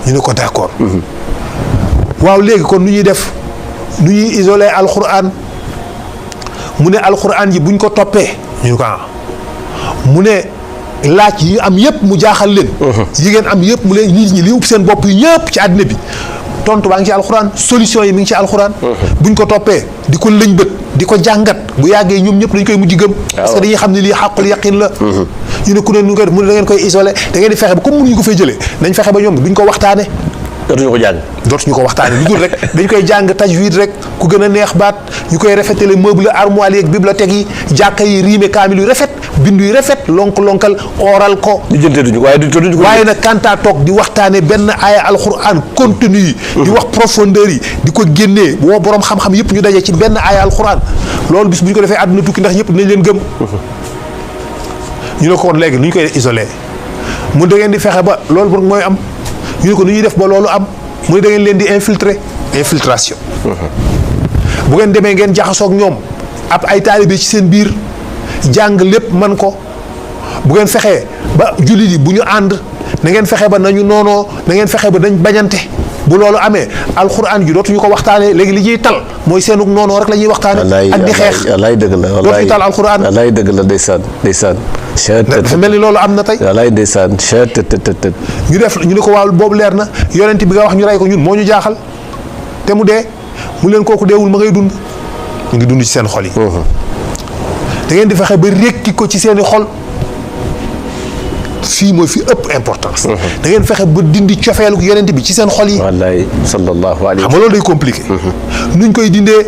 ñu ne ko d'accord waaw léegi kon nu ñuy def nu ñuy isolé alquran mu ne alquran yi buñ ko toppee ñu ko mu ne laaj yi am yëpp mu jaaxal leen yi ngeen am yëpp mu leen nit ñi li upp seen bopp yi ñëpp ci àddina bi tontu baa ngi ci alquran solution yi mi ngi ci alquran buñ ko toppee di ko lëñ bët di ko jàngat bu yàggee ñoom ñëpp dañ koy mujj gëm parce que dañuy xam ne lii xàqul yaqin la ñu ne ku ne nu koy def mu ne da ngeen koy isolé da ngeen di fexe ba comme mënuñu ko fay jëlee nañ fexe ba ñoom duñ ko waxtaane dootuñu ko waxtaane lu dul rek dañ koy jàng tajwid rek ku gën a neex baat ñu koy rafetale meuble armoire yeeg bibliothèque yi jàkka yi riime kaamil yu rafet bindu yu rafet lonk-lonkal oral ko waaye nag kantaa toog di waxtaane benn aaya alquran contenu yi di wax profondeur yi di ko génnee woo boroom xam-xam yëpp ñu daje ci benn aaya alquran loolu bis bu ñu ko defee àdduna tukki ndax ñëpp dinañ leen gëm ñu ne ko kon léegi nu ñu koy isolé mun da ngeen di fexe ba loolu boog mooy am ñu ne ko nu ñuy def ba loolu am mu ne da ngeen leen di infiltration bu ngeen demee ngeen jaxasoog ñoom ab ay taalibe ci seen biir jàng lépp man ko bu ngeen fexee ba jullit yi bu ñu ànd na ngeen fexe ba nañu noonoo na ngeen fexe ba dañ bañante bu loolu amee alxuraan ji dootuñu ko waxtaanee léegi li ñuy tal mooy seenug noonoo rek la ñuy waxtaanee. ak di xeex wallaay dëgg la dootuñu tal alxuraan. wallaay dëgg la ndeysaan. dafa mel ni loolu am na tey. wallaay ndeysaan. ñu def ñu ne ko waaw boobu leer na yonent bi nga wax ñu rey ko ñun moo ñu jaaxal te mu dee mu leen kooku deewul ma ngay dund mu ngi dund ci seen xol yi. da ngeen di fexe ba rékki ko ci seen i xol. fii mooy fi ëpp importance. da ngeen fexe ba dindi cofeelu yonent bi ci seen xol yi. wallaay sallallahu alayhi. xam nga loolu day compliqué. nuñ koy dindee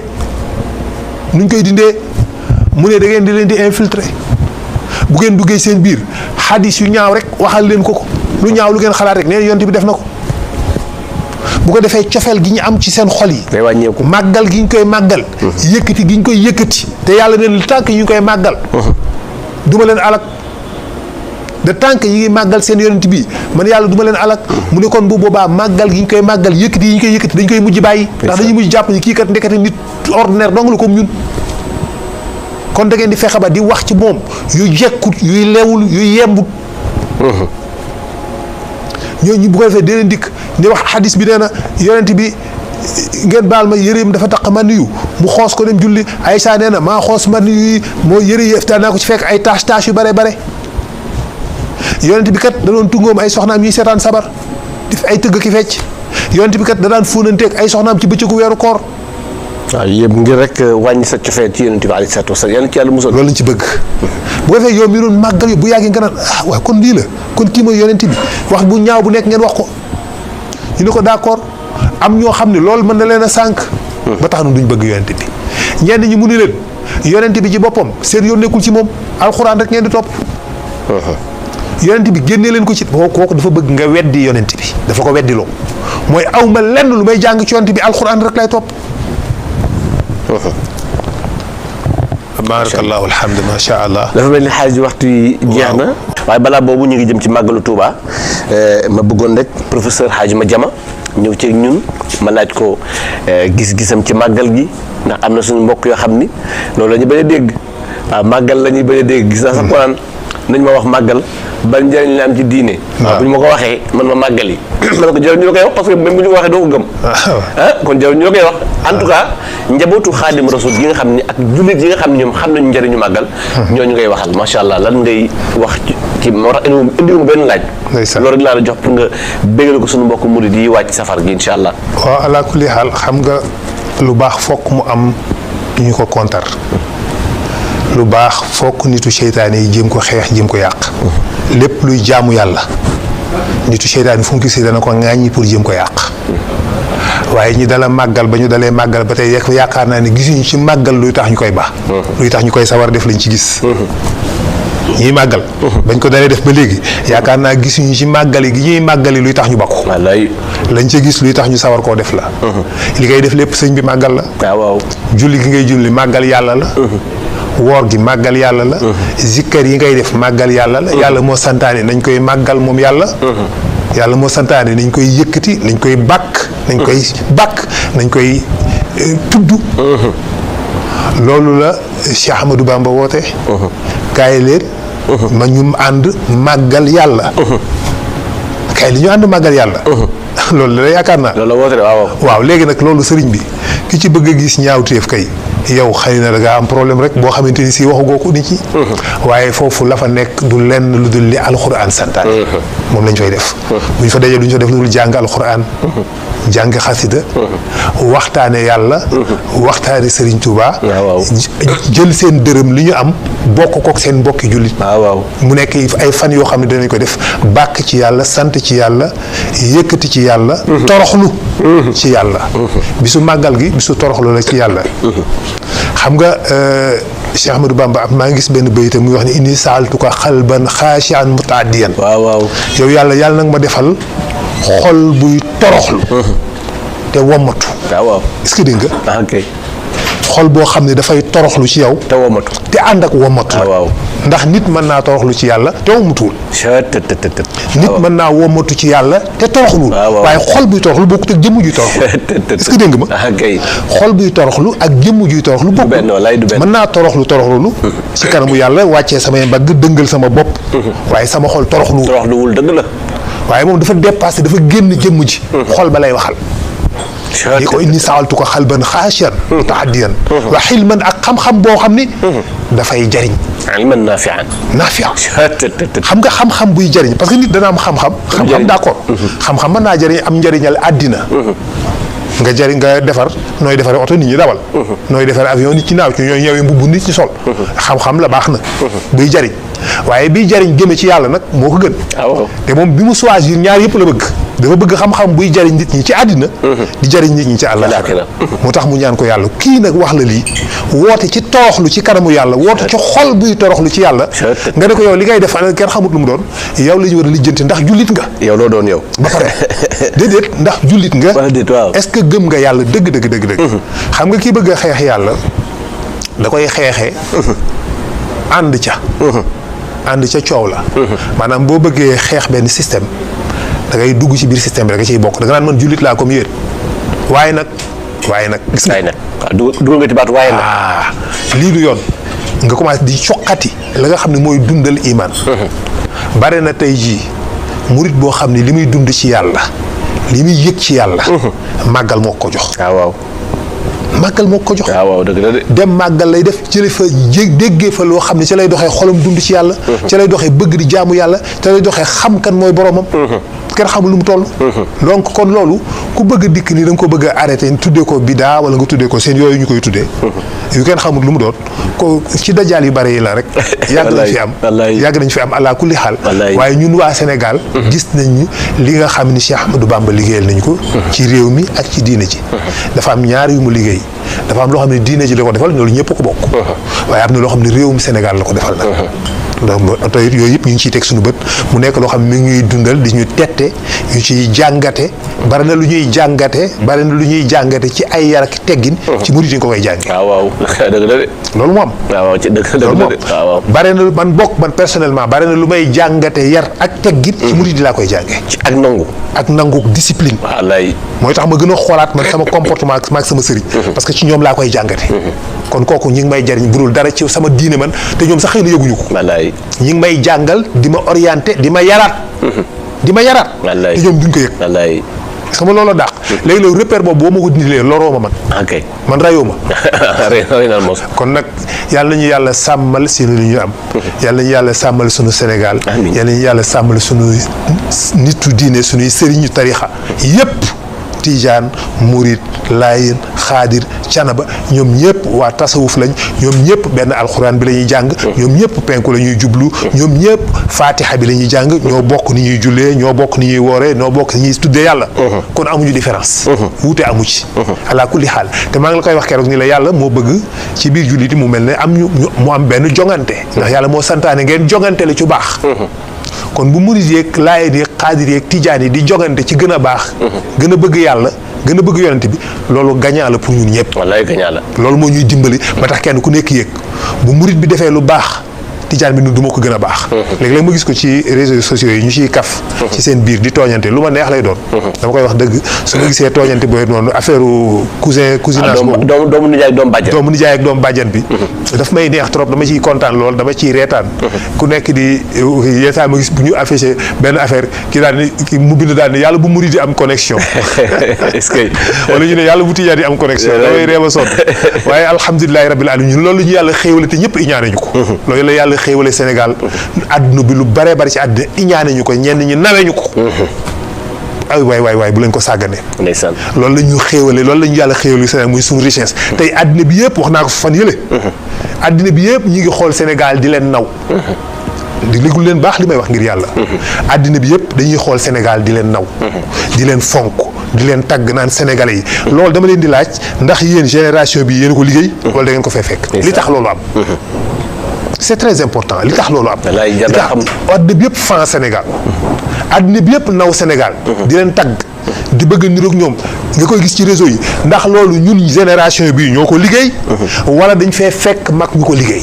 mu ne da ngeen di leen di infiltrer bu ngeen duggee seen biir xadis yu ñaaw rek waxal leen ko lu ñaaw lu ngeen xalaat rek nee na yonent bi def na ko bu ko defee cofeel gi ñu am ci seen xol yi. day wàññeeku màggal gi ñu koy màggal. yëkkati gi ñu koy yëkkati. te yàlla ne le temps que ñu koy màggal. duma leen alak. de tant que yi ngi màggal seen yonent bi man yàlla duma leen alak mu ne kon bu boobaa màggal gi ñu koy màggal yëkkati yi ñu koy yëkkati dañ koy mujj bàyyi ndax dañuy mujj jàpp ni kii kat ndekete nit ordinaire dong la comme ñun kon da ngeen di fexe ba di wax ci moom yu jekkut yuy lewul yuy yembut ñooñu bu ko defee dee leen dikk ni wax xadis bi nee na yonent bi ngeen baal ma yëreem dafa taq man yu mu xoos ko dem julli Aysa nee na maa xoos man yu moo yëre yi eftaan naa ko ci fekk ay tâche yu bare yonent bi kat da doon tungoom ay soxnaam ñuy seetaan sabar def ay tëgg ki fecc yonent bi kat da daan fóonanteeg ay soxnaam ci bëccëgu weeru koor. waaw yëpp ngir rek wàññi sa cofeel ci yonent bi alayhi salaatu wa salaam yàlla ci yàlla musal. loolu lañ ci bëgg bu ko defee yow mi doon màggal yu bu yàggee nga naan waaw kon lii la kon kii mooy yonent bi wax bu ñaaw bu nekk ngeen wax ko ñu ne ko d'accord am ñoo xam ne loolu mën na leen a sànq. ba tax na duñ bëgg yonent bi ñenn ñi mu ni leen yonent bi ci boppam seen yoon nekkul ci moom alxuraan rek ngeen di topp. yonent bi génnee leen ko ci kooku dafa bëgg nga weddi yonent bi dafa ko weddiloo mooy aw ma lenn lu may jàng ci yonent bi alxuraan rek lay topp. barakallahu alhamdu ma sha allah. dafa mel ni xaalis waxtu yi jeex na. waaye balaa boobu ñu ngi jëm ci màggalu Touba ma bëggoon rek professeur Hadji Madiama ñëw ci ñun ma laaj ko gis-gisam ci màggal gi ndax am na suñu mbokk yoo xam ni loolu la ñu bañ a dégg waaw màggal la ñuy bañ a dégg gis naa sax ko naan nañ ma wax màggal ban njëriñ la am ci diine. waaw bu ñu ma ko waxee man ma màggal yi. man ko jarul ñu la koy wax parce que même bu ñu ko waxee doo ko gëm. kon jarul ñu la koy wax. en tout cas njabootu xaadim rasul yi nga xam ne ak jullit yi nga xam ne ñoom xam nañu njëriñu màggal. ñooñu ngay waxal macha allah lan ngay wax ci moo tax indi mu benn laaj. loolu rek laa la jox pour nga bégal ko suñu mbokk murid yi wàcc safar gi incha allah. waaw ala kulli xaal xam nga lu baax fokk mu am ñu ko kontar. lu baax fokk nitu seytaane yi jéem ko xeex jéem ko yàq. lépp luy jaamu yàlla nitu seytaane fu mu gisee dana ko ŋaaññi pour jéem ko yàq. waaye ñi dala màggal ba ñu dalee màggal ba tey yaakaar naa ne gisuñu ci màggal luy tax ñu koy baax. luy tax ñu koy sawar def lañ ci gis. ñuy màggal. bañ ko dalee def ba léegi yaakaar naa gisuñu ci màggali gi ñuy màggali luy tax ñu bakku. wallaay. lañ ca gis luy tax ñu sawar koo def la. li ngay def lépp sëñ bi màggal la. waaw. julli gi ngay julli màggal yàlla la. woor gi màggal yàlla la. zikkar yi ngay def màggal yàlla la. yàlla moo santaane nañ koy màggal moom yàlla. yàlla moo santaane nañ koy yëkkati nañ koy bàkk. nañ koy tudd. loolu la Cheikh Ahmadou Bamba woote. kaay leen. ma ñu ànd màggal yàlla. kaay li ñu ànd màggal yàlla. loolu la yaakaar naa. loolu la woote waaw léegi nag loolu sëriñ bi ki ci bëgg a gis ñaawteef kay yow xëy na da ngaa am problème rek boo xamante ni si waxugoo ko nit ñi. waaye foofu la fa nekk du lenn lu dul li alxuraan santaane. moom lañ fay def. bu ñu fa dajee du ñu fa def lu dul jàng alxuraan. jàng xasida. waxtaane yàlla. waxtaane Serigne Touba. jël seen dërëm li ñu am bokk kook seen mbokki jullit. mu nekk ay fan yoo xam ne danañ ko def bàkk ci yàlla sant ci yàlla yëkkati ci yàlla. toroxlu ci yàlla. bisu màggal gi bisu toroxlu la ci yàlla. xam nga Cheikh Ahmadou Bamba maa ngi gis benn bayita muy wax ne inni saaltuka xalban xaashian mutaaddiyan. yow yàlla nag ma defal xol buy toroxlu. te wommatu. est-ce que dégg nga. xol boo xam ne dafay toroxlu ci yow. te wommatu. te ànd ak wommatu. ndax nit mën naa toroxlu ci yàlla te wommatuwul. nit mën naa wommatu ci yàlla te toroxluwul. waaye xol buy toroxlu bokkut ak jëmm juy toroxlu. est-ce que dégg nga ma. xol buy toroxlu ak jëmm juy toroxlu bokkul. mën naa toroxlu ci kanamu yàlla wàccee samay mbagg dëngal sama bopp. waaye sama xol toroxluwul dëgg la. waaye moom dafa dépassé dafa génn jëmm ji. xol ba lay waxal. yi ko inni saaltu ko xalban xaashian mutahaddiyan wa xilman ak xam-xam boo xam ni dafay jariñ. ilman naafian. xam nga xam-xam buy jariñ parce que nit dana am xam-xam. xam-xam d'accord. xam-xam mën naa jariñ am njariñal àddina. nga defar nooy defaree oto nit ñi dawal. nooy defaree avion nit ci naaw ci ñooy ñëwee mbubb nit ñi sol. xam-xam la baax na. buy jariñ waaye biy jariñ jëme ci yàlla nag moo ko gën. te moom bi mu choisir ñaar yëpp la bëgg. dafa bëgg xam-xam buy jariñ nit ñi ci àddina. di jariñ nit ñi ci àllaaxira. moo tax mu ñaan ko yàlla kii nag wax la lii woote ci toroxlu ci kanamu yàlla woote ci xol buy toroxlu ci yàlla. nga ne ko yow li ngay def kenn xamut lu mu doon yow la ñu war a lijjanti ndax jullit nga. yow loo doon yow. ba pare déedéet ndax jullit nga. est-ce que gëm nga yàlla dëgg. xam nga kii bëgg a xeex yàlla da koy xeexee ànd ca coow la. maanaam boo bëggee xeex benn système da ngay dugg ci biir système bi da nga ciy bokk da nga naan man jullit laa comme yéen waaye nag gis nga. dugal nga ci baatu waaye nag. lii du yoon nga commencé di coqati la nga xam ne mooy dundal iman. bare na tey jii murit boo xam ne li muy dund ci yàlla li muy yëg ci yàlla. màggal moo ko jox. màggal moo ko jox. dëgg la de. dem màggal lay def jële fa déggee fa loo xam ne ca lay doxee xolam dund ci yàlla. ca lay doxee bëgg di jaamu yàlla ca lay doxee xam kan mooy boromam. kenn xamul lu mu toll. donc kon loolu ku bëgg a dikk nii da nga ko bëgg a arrêté tuddee ko bidaa wala nga tuddee ko seen yooyu ñu koy tuddee. yu kenn xamul lu mu doon ko ci dajaal yu bare yi la rek. yàgg nañ fi am ala kulli xaal. waaye ñun waa Sénégal. gis nañ li nga xam ni Cheikh Ahmadou Bamba liggéeyal nañ ko. ci réew mi ak ci diine ji. dafa am ñaar yu mu liggéey. dafa am loo xam ne diine ji la ko defal loolu ñëpp ko bokk. waaye am na loo xam ne réewum Sénégal la ko defal nag. donc tey yooyu yëpp ñu ngi ciy teg suñu bët mu nekk loo xam ne mi ngi ñuy dundal di ñu tette ñu ciy jàngate bari na lu ñuy jàngate ci ay yar ak teggin. ci murid yi nga ko koy jàngi. dëgg la de. loolu moo am. ci dëgg la de. bari na man personnellement bari na lu may jàngate yar ak teggin. ci murid yi laa koy jànge ci ak nangu discipline. mooy tax ma gën a xoolaat man sama comportement ak sama sëriñ. parce que ci ñoom laa koy jàngate. kon kooku ñi ngi may jariñ budul dara ci sama diine man te ñoom sax xëy na yëguñu ko. ñi ngi may jàngal di ma orienté di ma yaraat. te ñoom duñ ko yëg. xam nga loolu dàq. léegi loolu repère boobu boo ma ko dindilee loroo ma man. man rayoo ma. kon nag yàlla nañu yàlla sàmmal si lu ñu am. yàlla nañu yàlla sàmmal sunu Sénégal. yàlla nañu yàlla sàmmal sunu nitu diine sunuy sëriñu tarixa yépp tijaan murit laayeen xaadir canaba ñoom ñëpp waa tasawuf lañ ñoom ñëpp benn alxuraan bi la ñuy jàng ñoom ñëpp penku la ñuy jublu ñoom ñëpp fatiha bi la ñuy jàng ñoo bokk ni ñuy jullee ñoo bokk ni ñuy wooree ñoo bokk ni ñuy tuddee yàlla kon amuñu différence wuute amu ci ala kulli xaal te maa ngi la koy wax keroog ni la yàlla moo bëgg ci biir julliti mu mel ne mu am benn jongante ndax yàlla moo santaane ngeen jongante la ci baax kon bu murid yeeg laayeen yeeg xaadir yeeg tijaan yi di jogante ci gën a baax gën a bëgg yàlla gën a bëgg yonent bi loolu gagnant la pour ñun ñëpp wallaay gagnant la loolu moo ñuy dimbali ba tax kenn ku nekk yëg bu murid bi defee lu baax tijaan bi nu du ma ko gën a baax léegi-léeg ma gis ko ci réseaux sociaux yi ñu ciy kaf ci seen biir di tooñante lu ma neex lay doon dama koy wax dëgg su ma gisee tooñante booy noonu affaire cousinage boobu doomu nijaay ak doomu bàjjan bi daf may neex trop dama ciy kontaan lool dama ciy reetaan ku nekk di yeesaa ma gis bu ñu affiché benn affaire ki daal ni ki mu bind daal ni yàlla bu murid di am connexion est-ce que wala ñu ne yàlla bu tijaan di am connexion damay reeba sonn waaye alhamdulilahi rabbil alamin loolu la ñu yàlla xéewale te ñëpp iñaane ñu ko loolu la yàlla xéewale Sénégal adduna bi lu bare bari ci àddina iñaane ñu ko ñenn ñi nawe ñu ko ay waay bu leen ko sàggane ndeysaan loolu la ñu xéewale loolu la ñu yàlla xéewale Sénégal muy suñu richesse tey àddina bi yëpp wax naa ko fan yële àddina bi yëpp ñi ngi xool Sénégal di leen naw di ligul leen baax li may wax ngir yàlla àddina bi yëpp dañuy xool Sénégal di leen naw di leen fonk di leen tagg naan sénégalais yi loolu dama leen di laaj ndax yéen génération bi yéen ko liggéey wala da ngeen ko fee fekk li tax loolu am c'est très important li tax loolu am li tax àddina bi yëpp fan Sénégal àddina bi yëpp naw Sénégal di leen tagg di bëgg niroog ñoom nga koy gis ci réseau yi ndax loolu ñun génération bii ñoo ko liggéey wala dañ fee fekk mag ñu ko liggéey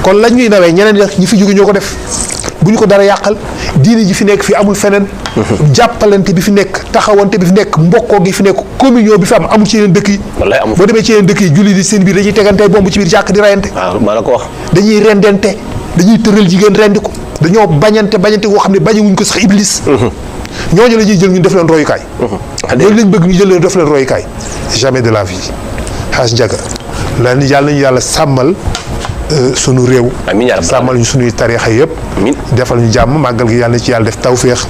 kon lañ ñuy nawee ñeneen ñi fi jóge ñoo ko def bu ñu ko dara yàqal diine ji fi nekk fii amul feneen jàppalante bi fi nekk taxawante bi fi nekk mbokkoo gi fi nekk communion bi fi am amul ci yeneen dëkk yi boo demee ci yeneen dëkk yi julli di seen biir dañuy tegante bomb ci biir jàkk di rayante maa la ko wax dañuy rendente dañuy tëral jigéen rendi ko dañoo bañante koo xam ne bañewuñ ko sax iblis ñooñu la ñuy jël ñu def leen royukaay ñooñu lañ bëgg ñu jël leen def leen royukaay jamais de la vie xaas njaga la ni yàlla nañu yàlla sàmmal sunu réew sàmmal ñu sunuy tariixa yëpp defal ñu jàmm màggal gi yàlla na ci yàlla def tawféex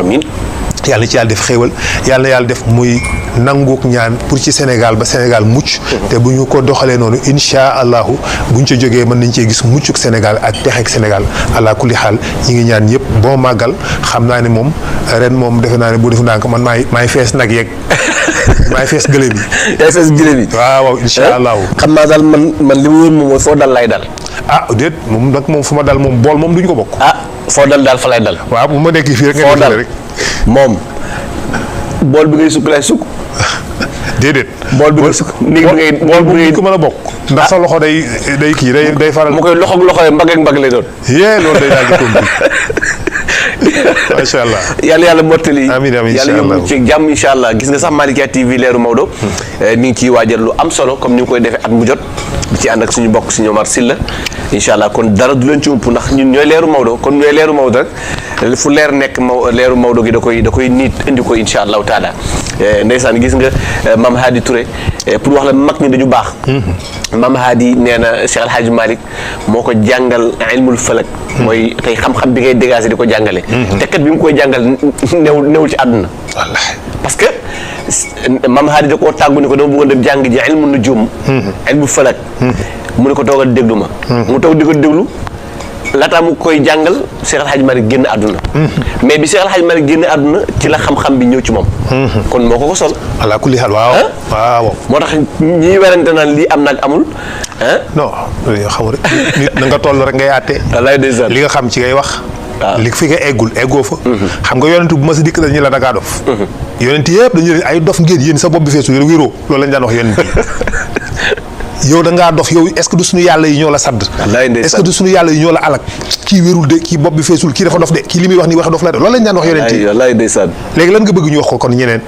yàlla na ci yàlla def xéewal yàlla na yàlla def muy nanguuk ñaan pour ci Sénégal ba Sénégal mucc te bu ñu ko doxalee noonu insha allahu bu ñu ca jógee mën nañ cee gis muccuk Sénégal ak texeek Sénégal ala kulli xaal ñi ngi ñaan yëpp bon màggal xam naa ne moom ren moom defe naa ne bu defu ndànk man maay fees nag yeeg maay fees gëléem yi yaay fees gëléem yi waaw insha allahu xam naa daal man li mu wóor moom mooy foo dal lay dal déet moom nag moom fu ma dal moom bool moom duñu ko bokk foo dal daal fa lay dal waaw bu ma nekkee fii rek foo nga dal rek moom bool bi ngay sukk lay sukk déedéet bool bi ngay sukk bool bu ngay ko mën a bokk ndax sa loxo day kii day faral mu koy loxo yi mbagg ak mbagg lay doon loolu day daal di compliqué macha allah yàlla mottali amiin yàlla yóbbu ci jàmm incha allah gis nga sax Malikia TV leeru Maodo mi ngi ciy waajal lu am solo comme ni nga koy defee at mu jot di ci ànd ak suñu bokk suñu Omar Sylla incha allah kon dara du leen ci ump ndax ñun ñooy leeru Maodo kon ñooy leeru Maodo rek fu leer nekk leeru Maodo gi da koy niit indi ko incha allahu taala ndeysaan gis nga Mame Hadi Touré pour wax la mag ñi dañu baax Mame Hadi nee na Cheikh El Hadj Malick moo ko jàngal ilmul falak mooy tey xam-xam bi ngay dégager di ko jàngale te kat bi mu koy jàngal newul ci àdduna wallaahi parce que Mame Hadi da koo tàggu ni ko dama bëggoon dem jàng ji ilmu nujum ilmul falak mu ne ko toogal déglu ma mu toog di ko déglu laataa mu koy jàngal Cheikh El Hadj Malick génn àdduna mais bi Cheikh El Hadj Malick génn àdduna ci la xam-xam bi ñëw ci moom kon moo ko sol ala kulli xaal waaw moo tax ñiy werante naan lii am nag amul non xamul rek nit na nga toll rek ngay àtte wallaay ndeysaan li nga xam ci ngay wax waaw li fi nga eggoo fa xam nga yonent bu ma si dikk dañu la dangaa dof yonent yëpp dañu leen ay dof ngeen yéen sa bopp bi feesul wéroo loolu lañ daan wax yonent yow da ngaa dof yow est-ce que du suñu yàlla yi ñoo la sadd est-ce que du suñu yàlla yi ñoo la alak kii wérul de kii bopp bi feesul kii dafa dof de kii li muy wax ni wax dof la de loolu lañ daan wax yonent yi wallaay ndeysaan léegi lan nga bëgg ñu wax ko kon ñeneen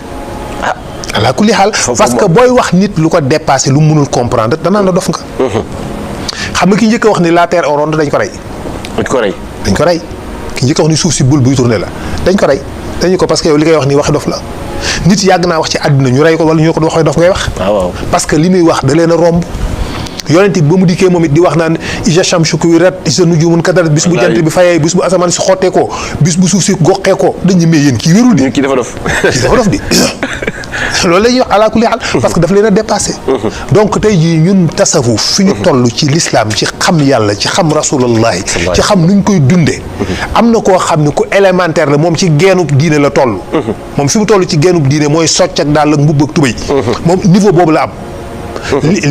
ala kulli xaal parce que booy wax nit lu ko dépassé lu mënul comprendre danaan la dof nga xam nga ki njëkk a wax ni la terre est ronde dañ ko rey ki njëkk a wax ni suuf si bul buy tourné la dañ ko rey dañu ko parce que yow li ngay wax ni waxi dof la nit yàgg naa wax ci àdduna ñu rey ko wala ñu ko waxee dof ngay wax parce que li muy wax da leen a romb yonent bi ba mu dikkee moom it di wax naan isa shamsu kuwirat isa nujumun kadarat bis bu jant bi fayee bis bu asamaan si xottee ko bis bu suuf si goqee ko dañu mee yéen kii wérul di kii dafa dof di loolu la ñuy wax ala kulli haal parce que daf leen a dépassé. donc tey jii ñun tasawuf fi ñu toll ci l'islam ci xam yàlla ci xam rasulullahi ci xam nuñ koy dundee. am na koo xam ne ku élémentaire la moom ci geenub diine la toll. moom fi mu toll ci geenub diine mooy socc ak daal ak mbubb ak tubéy. moom niveau boobu la am.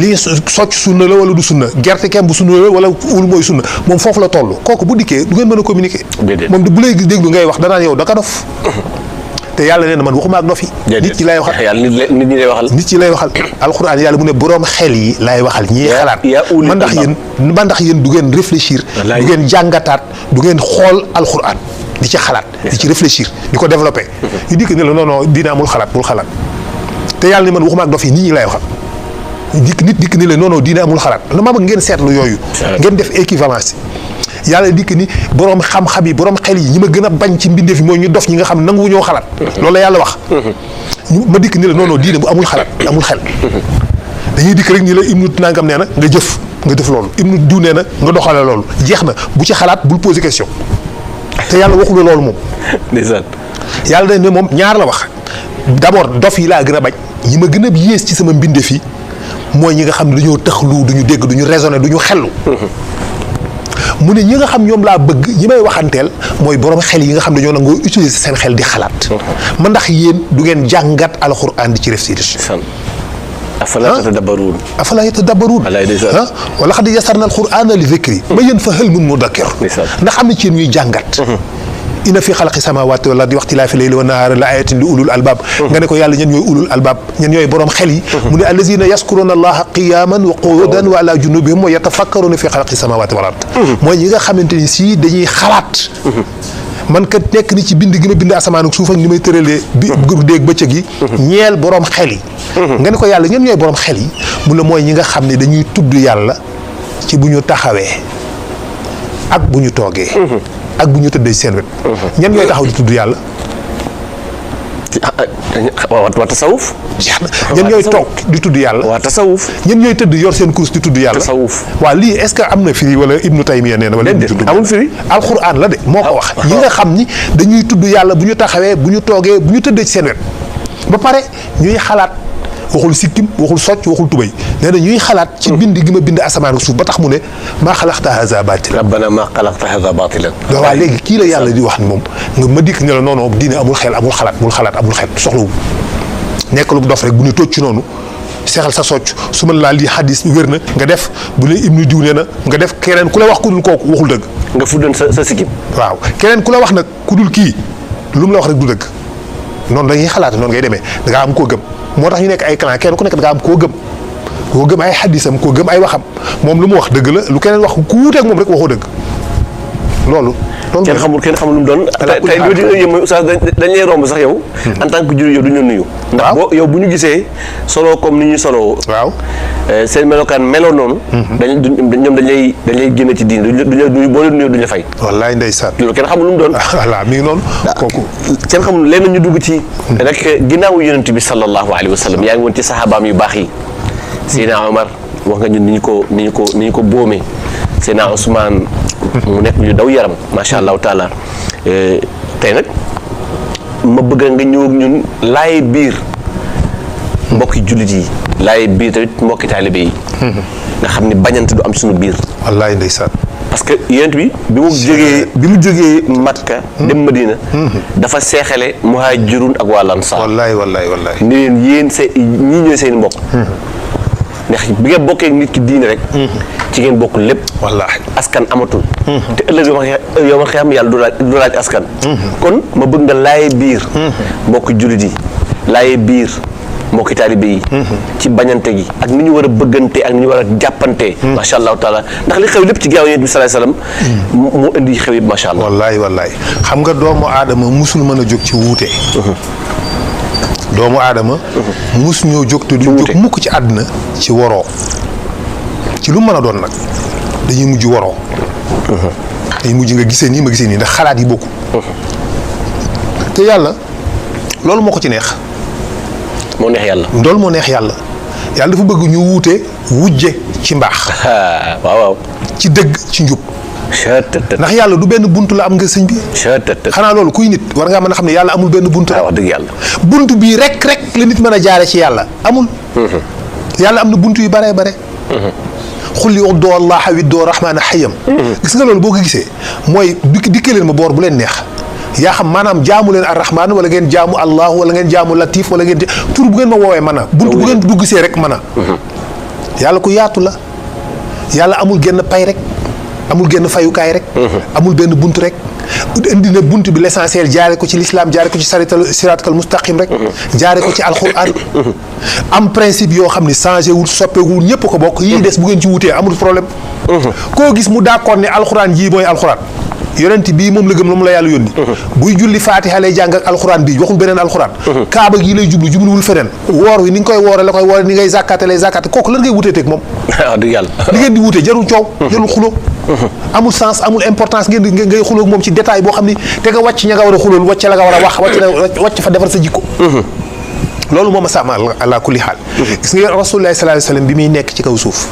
li socc sunna la wala du sunna gerte kem bu sunna la wala ul mooy sunna moom foofu la toll kooku bu dikkee du ngeen mën a communiquer. moom bu lay déglu ngay wax danaan yow da ka dof. te yàlla nee na man waxuma ak dof yi. nit ñi lay waxal yàlla nit ñi lay waxal. nit ñi lay waxal alxuraan yàlla mu ne boroom xel yi laay waxal ñii xalaat. man ndax yéen du ngeen réfléchir. du ngeen jàngataat du ngeen xool alxuraan di ci xalaat. di ci réfléchir di ko développer. ñu dikk ne la non non diine amul xalaat bul xalaat te yàlla ne man waxuma ak dof yi nit ñi lay waxal. dikk ni la non non diine amul xalaat la ma bëgg ngeen seetlu yooyu. ngeen def équivalence. yàlla dikk ni borom xam-xam yi borom xel yi ñi ma gën a bañ ci mbindeef yi mooy ñu dof ñi nga xam ne nangu ñoo xalaat. loolu la yàlla wax. ma dikk ni la non non diine bu amul xalaat amul xel. dañuy dikk rek ni la ibnu nangam nee na nga jëf loolu ibnu diw nee na nga doxale loolu jeex na bu ci xalaat bul poser question te yàlla waxul loolu moom. ndeysaan. yàlla dañ ne moom ñaar la wax d'abord dof yi laa gën a bañ ñi ma gën a yées ci sama mbindeef yi mooy ñi nga xam ne dañoo tëxlu duñu dégg duñu raisonner duñu xellu. mu ne ñi nga xam ñoom laa bëgg ñi may waxanteel mooy borom xel yi nga xam dañoo nangoo utiliser seen xel di xalaat. ma ndax yéen du ngeen jàngat alxuraan di ci réfléchir. afalaa yatadabbaruun. afalaa yatadabbaruun. wa laqad yassarna alxuraana li zikri. ba yéen fa hal min mudakkir. ndax am na ci yéen ñuy jàngat. inna fi xalaqi samaawaati wal ardi wa ixtilaafi layli wa nahaari la ayatin li ulul albaab. nga ne ko yàlla ñen ñooy ulul albaab ñen ñooy borom xel yi. mu ne allazina yaskuruuna allaha qiyaman wa qu'udan wa ala junubihim wa yatafakkaruuna fi xalaqi samaawaati wal ard. mooy ñi nga xamante ni si dañuy xalaat. man kat nekk ni ci bind gi ma bind asamaan ak suuf ak ni may tëralee. déeg bëccëg yi. ñeel borom xel yi. nga ne ko yàlla ñen ñooy borom xel yi. mu ne mooy ñi nga xam ne dañuy tudd yàlla ci bu ñu taxawee ak bu ñu toogee. ak bu ñu tëddee seen wet. ñan ñooy taxaw di tudd yàlla. waa tasawuf. ñan ñooy toog di tudd yàlla. waa tasawuf. ñan ñooy tëdd yor seen kurus di tudd yàlla. tasawuf. waaw lii est-ce que am na firi wala Ibnu Taymiya nee na wala. amul firi. alxuraan la de moo ko wax. ñi nga xam ni dañuy tudd yàlla bu ñu taxawee bu ñu toogee bu ñu tëddee ci seen wet. ba pare ñuy xalaat waxul sikkim waxul socc waxul tubay nee na ñuy xalaat. ci bind gi ma bind asamaan ak suuf ba tax mu ne maa xalaqta haza baatilan. rabbana maa xalaqta haza baatilan. waaw léegi kii la yàlla di wax ni moom nga ma dikk ne la non non diine amul xel amul xalaat amul xalaat amul xel soxlawu nekk lu dof rek bu ñu tocc noonu seexal sa socc su ma laa lii xadis wér na nga def bu ne ibnu diw nee na nga def keneen ku la wax ku dul kooku waxul dëgg. nga fuddoon sa sikkim. waaw keneen ku la wax nag ku dul kii lu mu la wax rek du dëgg noonu dañuy xalaat noonu ngay demee da ngaa am koo gëm moo tax ñu nekk ay clan kenn ku nekk da ngaa am koo gëm ay xadisam koo gëm ay waxam moom lu mu wax dëgg la lu keneen wax ku wuuteeg moom rek waxoo dëgg loolu. kenn xamul lu mu doon. tey lu di yëm oustaz dañ lay romb sax yow. en tant que jullit yow duñu nuyu. ndax boo yow bu ñu gisee solo comme ni ñuy solo. waaw seen melokaan meloo noonu. ñoom dañ lay génne ci diin duñu nuyu boo leen nuyoo duñu la fay. wallaay ndeysaan. loolu kenn xamul lu mu doon. voilà mi ngi noonu. kooku kenn xamul leen ñu dugg ci. rek ginnaawu yonent bi sallallahu alayhi wa sallam yaa ngi woon ci saxaabaam yu baax yi. Seydina Omar wax nga ñun ni ñu ko boomee. Seydina Ousmane. mu nekk ñu daw yaram macha allahu taala tey nag ma bëgg nga ñëw ak ñun laay biir mbokki jullit yi laay biir tamit mbokki taalibe yi nga xam ne bañante du am suñu biir. wallaay ndeysaan. parce que yonent bi mu jógee Makka dem Madina dafa seexale muhaajirun ak waa Ansaar. wallaay ni leen yéen ñii ñooy seen mbokk. ndax bi nga bokkee nit ki diine rek. ci ngeen bokk lépp. wallaahi askan amatul. te ëllëg yow ma xam yàlla du laaj askan. kon ma bëgg nga laaye biir. mbokki jullit yi laaye biir mbokki taalibe yi. ci bañante gi ak ni ñu war a bëggante ak ni ñu war a jàppante. macha allahu taala ndax li xew lépp ci ginnaaw Yonent bi sallallahu alayhi wasallam moo indi xew yëpp macha allah. wallaay xam nga doomu aadama musul mën a jóg ci wuute. doomu aadama mus ñoo jóg te duñ jóg mukk ci àdduna ci woroo ci lu mën a doon nag dañuy mujj woroo dañuy mujj nga gisee nii ma gisee nii ndax xalaat yi bokku te yàlla loolu moo ko ci neex moo neex yàlla loolu moo neex yàlla dafa bëgg ñu wuute wujje ci mbaax waaw ci dëgg ci njub ndax yàlla du benn buntu la am nga sëñ bi. xanaa loolu kuy nit war ngaa mën a xam ne yàlla amul benn buntu rek. wax dëgg yàlla. buntu bii rek la nit mën a jaare ci yàlla amul. yàlla am na buntu yu baree bare. xulli uddoo allaha widdoo rahmaana xayam. gis nga loolu boo ko gisee mooy dikkaleen ma boor bu leen neex. yaa xam maanaam jaamu leen arrahman wala ngeen jaamu allah wala ngeen jaamu latif wala ngeen tur bu ngeen ma woowee mën a buntu bu ngeen dugg see rek mën a yàlla ku yaatu la yàlla amul genn pay rek amul genn fayukaay rek amul benn buntu rek indi na buntu bi l'essentiel jaare ko ci l'islam jaare ko ci siraatal mustaqim rek jaare ko ci alquran am principe yoo xam ni changé wul soppeewul ñëpp ko bokk yii des bu ngeen ci wutee amul problème koo gis mu d'accord ne alquran jii mooy alquran yonent bii moom la gëm moom la yàlla yónni buy julli faatiha lay jàng ak alxuraan bii waxul beneen alxuraan kaaba gii lay jubluwul feneen woor wi ni nga koy woore la koy woore ni ngay zakate lay zakate kooku lan ngay wutee teg moom waaw dëgg yàlla li ngeen di wutee jarul coow jarul xuloo amul sens amul importance ngeen ngay xuloo moom ci détail boo xam ni te nga wàcc ña nga war a xulool wàcc la nga war a wax wàcc fa defar sa jikko loolu moom a sàmma ala kulli xaal gis nga rasulullah sallallahu alayhi wasallam bi muy nekk ci kaw suuf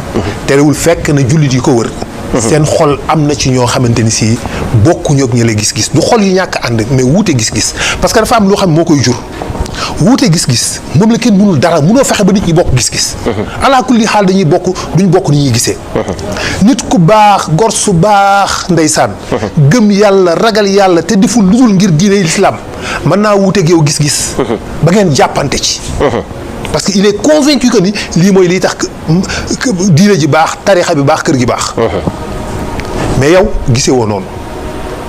terewul fekk na jullit yi ko wër seen xol am na ci ñoo xamante ni si bokkuñu ak ñi la gis-gis du xol yi ñàkk ànd mais wuute gis-gis parce que dafa am loo xam ne moo koy jur wuute gis-gis moom la kenn mënul dara mënoo fexe ba nit ñi bokk gis-gis ala kulli xaal duñ bokk ni ñuy gisee nit ku baax gor su baax ndeysaan gëm yàlla ragal yàlla te deful lu dul ngir diine l'islam mën naa wuuteeg yow gis-gis ba ngeen jàppante ci parce que il est convaincu que ni lii mooy liy tax diine ji baax tarixa bi baax kër gi baax mais yow gisee woo noonu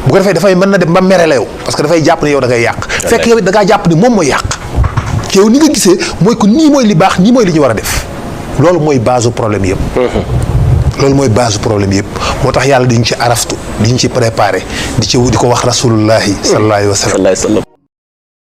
bu ko defee dafay mën na dem ba mere la yow parce que dafay jàpp ne yow da ngay yàq fekk yow da ngaa jàpp ne moom mooy yàq yow ni nga gisee mooy que nii mooy li baax nii mooy li ñu war a def loolu mooy base problème yëpp loolu mooy base problème yëpp moo tax yàlla dañu ci araftu diñu ci préparé di ko wax rasulullahi sallallahu alayhi wa sallam